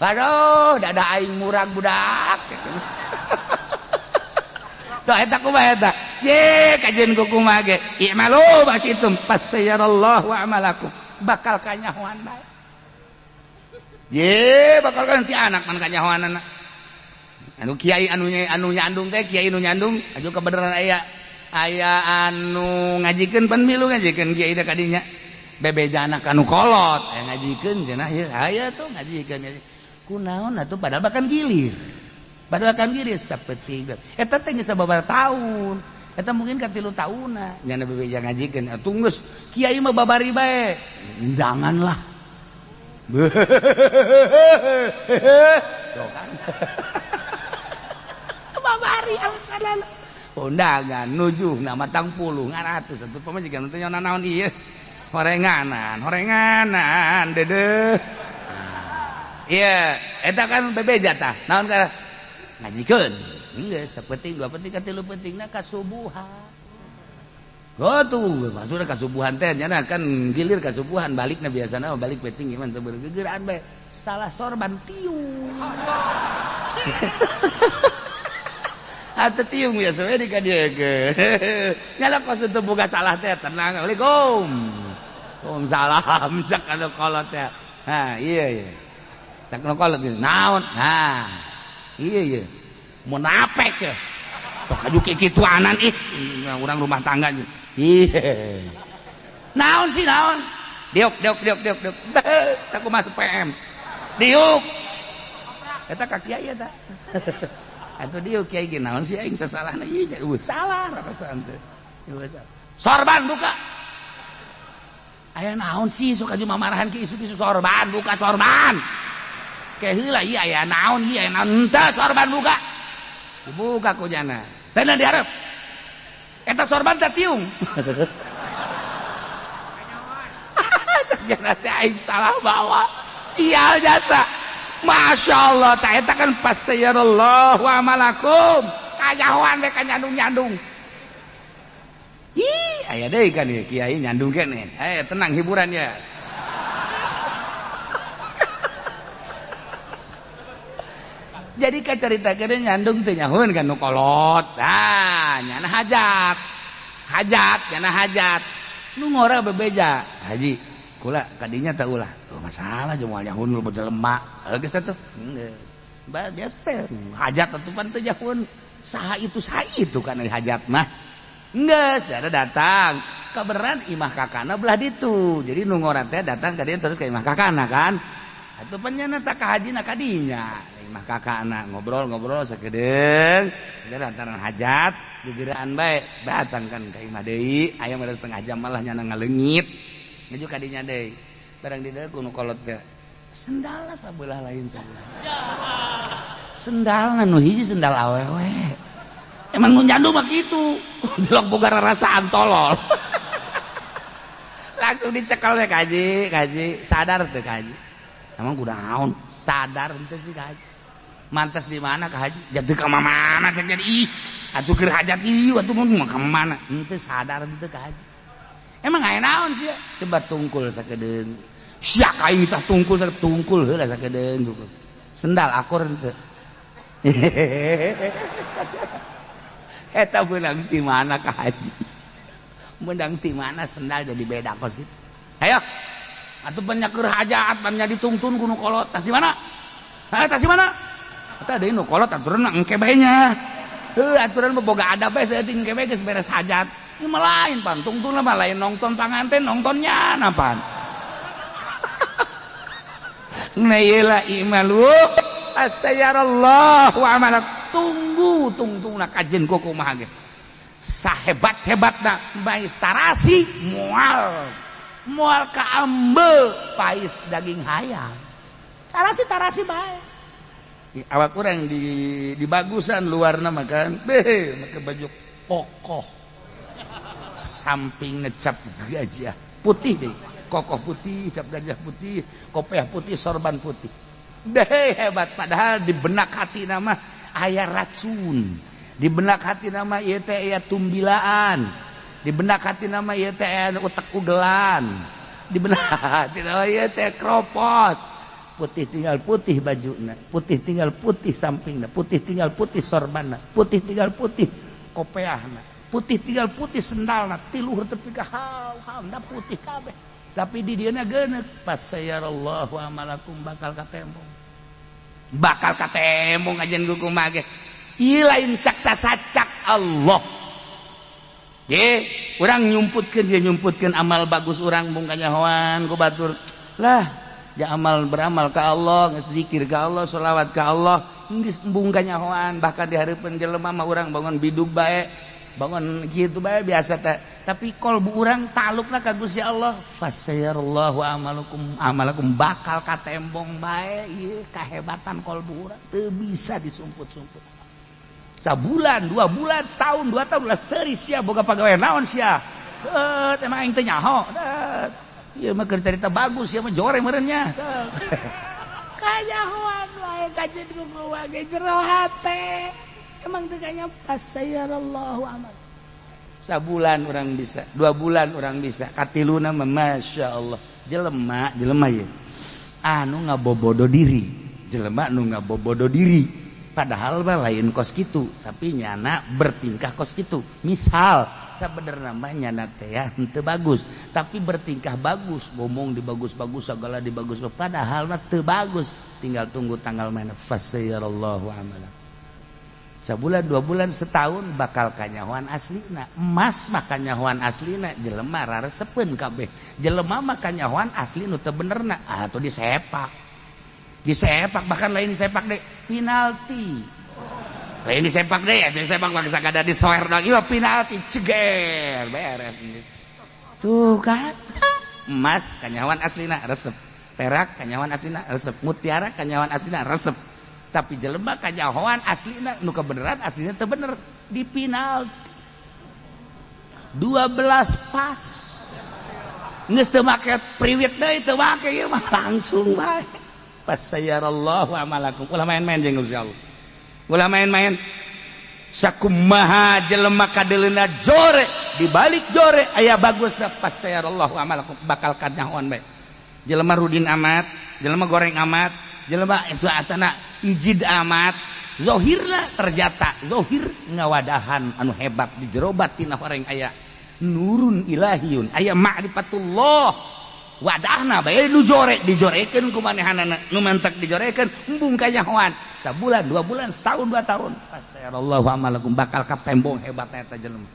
Waduh, dada aing murag budak. Tuh eta kumaha eta? Ye, kajian ku kumaha ge. I'malu basitum fasayarallahu a'malakum. Bakal kanyahoan bae. Ye, bakal kan ti anak man kanyahoanana. Anu kiai anu nyandung teh, kiai anu nyandung aju kebenaran aya anu ngajikeun pan milu ngajikeun kiai da kadinya. Bebeja anak anu kolot aya ngajikeun cenah ieu aya tuh ngajikeun. Kunaon atuh padahal bahkan gilir. Padahal kan gilir sapeting. Eta teh geus sababaraha tahun. Eta mungkin ka 3 taunna nyana bebeja ngajikeun atuh geus kiai mah babari bae. Undangan lah. Tuh kan. Babari alasanna. Undangan nujuh na matang puluh ngaratus atuh pamajikan teh nanaon ieu. Horenganan dedeh. Iya, eta kan bebeja tah. Naon ka ngajikeun. Geus sapenting dua penting ka tilu pentingna kasubuhan. Oh tuh, maksudna kasubuhan teh nyana kan gilir kasubuhan balikna biasana balik penting ieu mah teu gegeuraan bae. Salah sorban tiung. Atuh tiung biasa we di ka dieu ge. Nyala kos teu boga salah teh tenang. Assalamualaikum. Waalaikumsalam cak anu kolot teh. Ha, iya iya. Cak nu kolot naon? Nah. Iya iya. Munafik ya. Sok aju kikituanan ih urang rumah tangga. Iya. Naon sih naon? Diuk diuk diuk diuk diuk. Sakumaha PM. Diuk. Eta ka kiai eta. Atuh diuk kiai ge naon sih aing sasalahna ieu salah rasaan teh. Sorban buka. Aya naon sih sok aju mamarahan ki isu-isu sorban buka sorban. Ke heula ieu aya naon ieu aya naon henteu sorban buka. Dibuka ku jana. Teh diharap. Eta sorban teh tiung. Jana teh aing salah bawa. Sial jasa. Masya Allah, tak eta kan fasayarallahu amalakum. Kanyahoan we ka nyandung-nyandung. Ih, aya deui kan ieu kiai nyandung keneh. Eh, tenang hiburan ya. Jadi kacaritakeun nyandung teu nyahoeun kan nu kolot. Tah, nyana hajat. Hajat, nyana hajat. Nu ngora bebeja. Haji, kula kadinya teh ulah. Oh, masalah jeung moal nyahoeun lu jelema. Heuh geus atuh. Geus. Biasa teh hajat atuh pan teu nyahoeun. Saha itu kan hajat mah. Geus, ada datang. Kabeneran imah kakana belah ditu. Jadi nu ngora teh datang ka dieu terus ka imah kakana kan. Atuh pan nyana tah ka hajina kadinya. Imah kakana ngobrol-ngobrol sakedeung. Lantaran hajat gegeraan bae datang kan ka imah deui. Aya mah setengah jam malah nyana ngaleungit. Nuju ka dinya deui. Barang di dieu ku nu kolot teh sendala sabelah lain sabelah. Sendalna nu hiji sendal awewe. Emang nu nyandu mah kitu. Jelok boga rarasaan tolol. Langsung dicekal we kaji, kaji sadar teu kaji. Emang kunaon? Sadar henteu sih kaji. Mantas di mana ka haji? Jadi ka mana cek jadi ih. Atuh keur hajat ieu atuh mah ka mana? Henteu sadar henteu ka haji. Emang aya naon sia? Coba tungkul sakedeung. Sia ka aing tah tungkul tungkul heula sakedeung. Sendal akur henteu. Eta beunang ti mana ka haji? Menang ti mana sendal jadi beda kos gitu. Ayo. Atuh banyak keur hajat, banyak ditungtun ku nu kolot. Tas di mana? Hah, tas di mana? Eta deui nu kolot aturan engke bae nya. Heuh, aturan mah boga adab bae saeutik engke bae geus beres hajat. Ieu mah lain pan tungtun mah lain nongton panganten, nongtonnya napan. Nah ieu lah imalu asayarallahu amalak. Tunggu tungtungna kajen ku kumaha ge. Sahebat-hebatna mais tarasi moal moal kaambe pais daging hayam. Tarasi-tarasi bae. Awak kurang di bagusan luarna makan. Beh, make baju kokoh. Samping ngecap gajah putih deh. Kokoh putih, cap gajah putih, kopiah putih, sorban putih. Deh hebat padahal di benak hati nama aya racun. Di benak hati nama ieu teh aya tumbilaan. Di benak hati nama ieu teh aya utek ugelan. Di benak hati nama ieu teh kropos. Putih tinggal putih bajuna, putih tinggal putih sampingna, putih tinggal putih sorbanna, putih tinggal putih kopeahna, putih tinggal putih sendalna, tiluhur tepi ka haw-hawna putih kabeh. Tapi di dieuna geuneuk pasayarallahu amalakum bakal katembong. Bakal katembong ajen kumaha ge. Ieu lain cak sasacak Allah. Ge, urang nyumputkeun dia nyumputkeun amal bagus urang mung kanyahoan ku batur. Lah, ja amal beramal ka Allah, geus zikir ka Allah, sholawat ka Allah, geus embung kanyahoan bahkan di hareupeun jelema mah urang bangun bidug bae, bangun kitu bae biasa teh. Tapi kolbu urang talukna ka Gusti Allah. Fasayarallahu amalakum amalakum bakal katembong bae ieu kahebatan kolbu urang teu bisa disumput-sumput. Sabulan, 2 bulan, setahun, 2 tahun lah seuri sia boga pagawean naon sia. Emang aing teu nyaho. Ieu mah keur carita bagus ieu mah jore meureun nya. Kanyahoan wae kajeun kumaha ge jero hate. Emang teu kanya pasayarallahu amal. Sabulan orang bisa, 2 bulan orang bisa, katiluna mah masya Allah. Jelema, jelema ye. Anu ngabobodo diri, jelema nu ngabobodo diri. Padahal mah lain kos kitu, tapi nyana bertingkah kos kitu. Misal sabenerna mah nyana teh ya henteu bagus, tapi bertingkah bagus, ngomong dibagus-bagus, segala dibagus, padahal mah teu bagus. Tinggal tunggu tanggal mana fasayarallahu amala. Sabulan, 2 bulan, setahun bakal kanyahoan aslina. Emas mah kanyahoan aslina, jelema raresepeun kabeh. Jelema mah kanyahoan asli nu teu benerna, atuh disepak. Disepak bahkan lain disepak deh, penalti. Lain disepak deh, ya disepak bangsa kada disoer lagi mah penalti, ceger, beres. Tuh kan. Emas kanyahoan aslina resep, perak kanyahoan aslina resep, mutiara kanyahoan aslina resep. Tapi jelema kanyahoan aslina nu kebeneran aslina teu bener di penalti 12 pas geus teu make priwit deui teu make ieu mah langsung bae. Pasayarallahu amalakum. Ulah main-main jeung Gusti Allah. Ulah main-main. Sakumaha jelema kadeleuna jore di balik jore aya bagusna pasayarallahu amalakum bakal kanyahoan bae. Jelema rudin amat, jelema goreng amat, jelema itu atana ijid amat, zohirna ternyata zohir ngawadahan anu hebat di jero batin orang aya nurun ilahiyun, aya ma'rifatullah. Wadahna bae nu jore dijorekeun ku manehanana, nu mantak dijorekeun embung kanyahoan. Sabulan, 2 bulan, setahun, 2 tahun. Fasayarallahu amalakum bakal katembong hebatna eta jelema.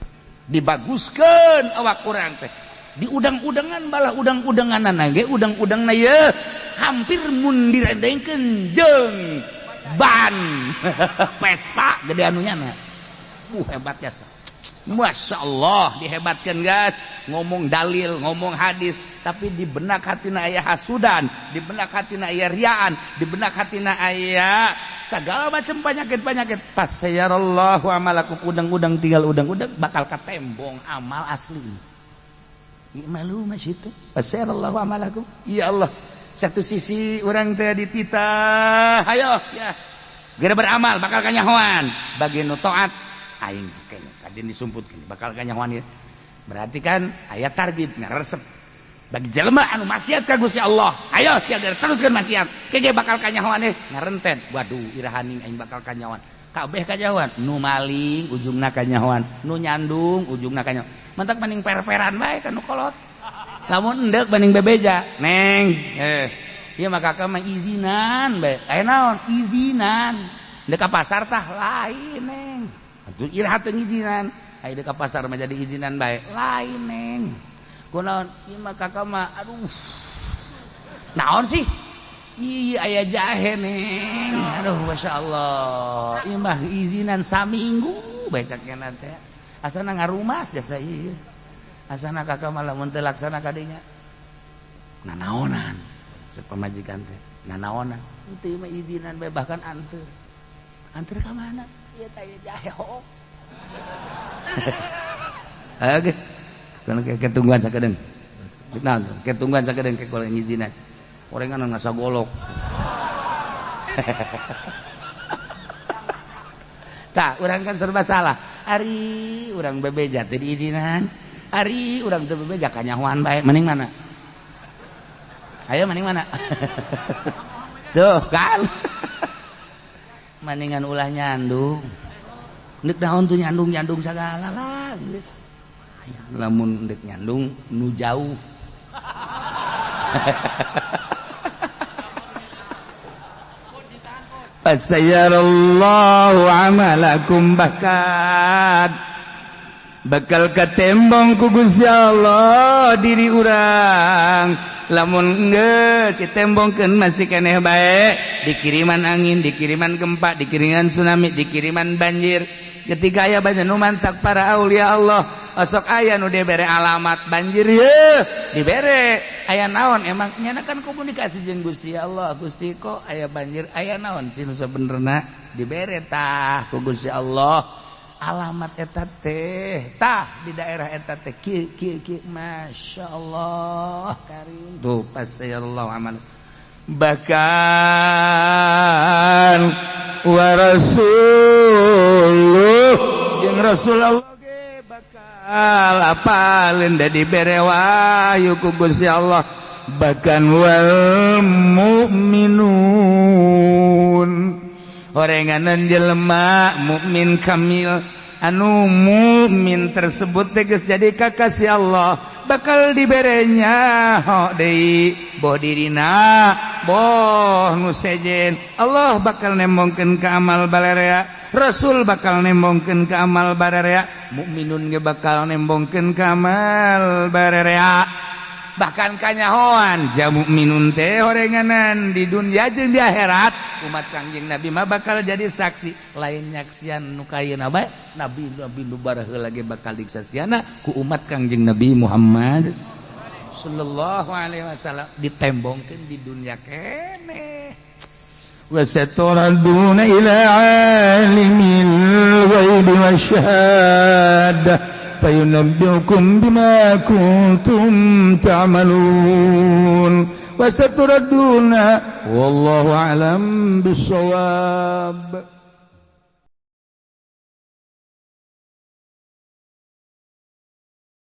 Dibaguskeun awak urang teh. Di udang-udangan balah udang-udanganana ge udang-udangna ye hampir mun direndengkeun jeung ban Vespa gede anunya na. Hebat ya. Masya Allah dihebatkan guys, ngomong dalil, ngomong hadis, tapi di benak hatina aya hasudan, di benak hatina aya riaan, di benak hatina aya Segala macam penyakit-penyakit. Fasayarallahu amalakum, udang-udang tinggal udang-udang bakal katembong amal asli. I'malu masyitu. Fasayarallahu amalakum. Ya Allah, satu sisi urang teh dititah, ayo ya. Geura beramal bakal kanyahoan. Bagi nu taat aing kene kajen disumputkeun bakal kanyahoan ieu. Berarti kan aya target ngaresep. Bagi jelema anu maksiat ka Gusti Allah, ayo sia teruskeun maksiat, kege bakal kanyahoan ngarenten. Waduh, irahaning aing bakal kanyahoan. Kabeh kanyahoan, nu maling ujungna kanyahoan, nu nyandung ujungna kanyahoan. Mantak mending per-peran bae ka nu kolot. Lamun endek banding bebeja, neng, ieu mah kakak mah izinan bae. Aya naon? Izinan. Endek ka pasar tah lain, neng. Atuh iraha teu ngizinan. Aya deuk ka pasar mah jadi izinan bae. Lain, neng. Kunaon ieu mah kakak mah aduh naon sih iya aya jahe neng aduh masya Allah ieu mah izinan saminggu becaknya teh asana ngarumas jasa ieu asana kakak mah lamun teu laksana kadinya nanaonan cek pamajikan teh nanaonan teu mah izinan bae bahkan anteur anteur ka mana ieu teh aya jahe hook. Oke. Kan ketungguan sakedeung. Nah, ketungguan sakedeung ke kalau ngizinan. Orengan ngasa golok. Tah, urang kan serba salah. Ari urang bebeja teu diizinan. Ari urang teu bebeja kanyahoan bae. Mending mana? Ayo mending mana? Tuh kan. Mendingan ulah nyandung. Neuk naon tuh nyandung-nyandung sagala lah geus. Lamun ndek nyandung nu jauh. Fasayarallahu amalakum, bahkan bakal katembong ku Gusti Allah diri urang. Lamun geus ditembongkeun masih keneh bae, dikiriman angin, dikiriman gempa, dikiriman tsunami, dikiriman banjir. Ketika aya banyak nu mantak para aulia Allah, osok aya nu dibere alamat banjir ye, dibere aya naon emang nyana kan komunikasi jeung Gusti Allah. Gusti kok aya banjir, aya naon sih nu sabenerna dibere tah ku Gusti Allah alamat eta teh, tah di daerah eta teh kieu kieu kieu, masya Allah karim tuh pasayallahu amal. Bahkan wa rasuluh jeung Rasulullah ge bakal apaleun da dibere wahyu ku Gusti Allah. Bahkan wal mukminun, orenganan jelema mukmin kamil anu mukmin tersebut teh geus jadi kakasih Allah, bakal diberenya ho deui boh dirina boh nu sejen. Allah bakal nembongkeun ka amal balerea, Rasul bakal nembongkeun ka amal balerea, mukminun ge bakal nembongkeun ka amal balerea. Bahkan kanyahoan ja mukminun teh horenganan di dunia jeung di akhirat umat Kangjeng Nabi mah bakal jadi saksi. Lain nyaksian nu kayeuna bae, nabi nabi nu baraheula ge bakal disaksiana ku umat Kangjeng Nabi Muhammad sallallahu alaihi wasallam, ditembongkeun di dunia keneh. Wasaturaduna ila alimil ghaibi wasyahadah fayunabbi'ukum bima kuntum ta'malun wa saturadduna wallahu a'lam bissawab.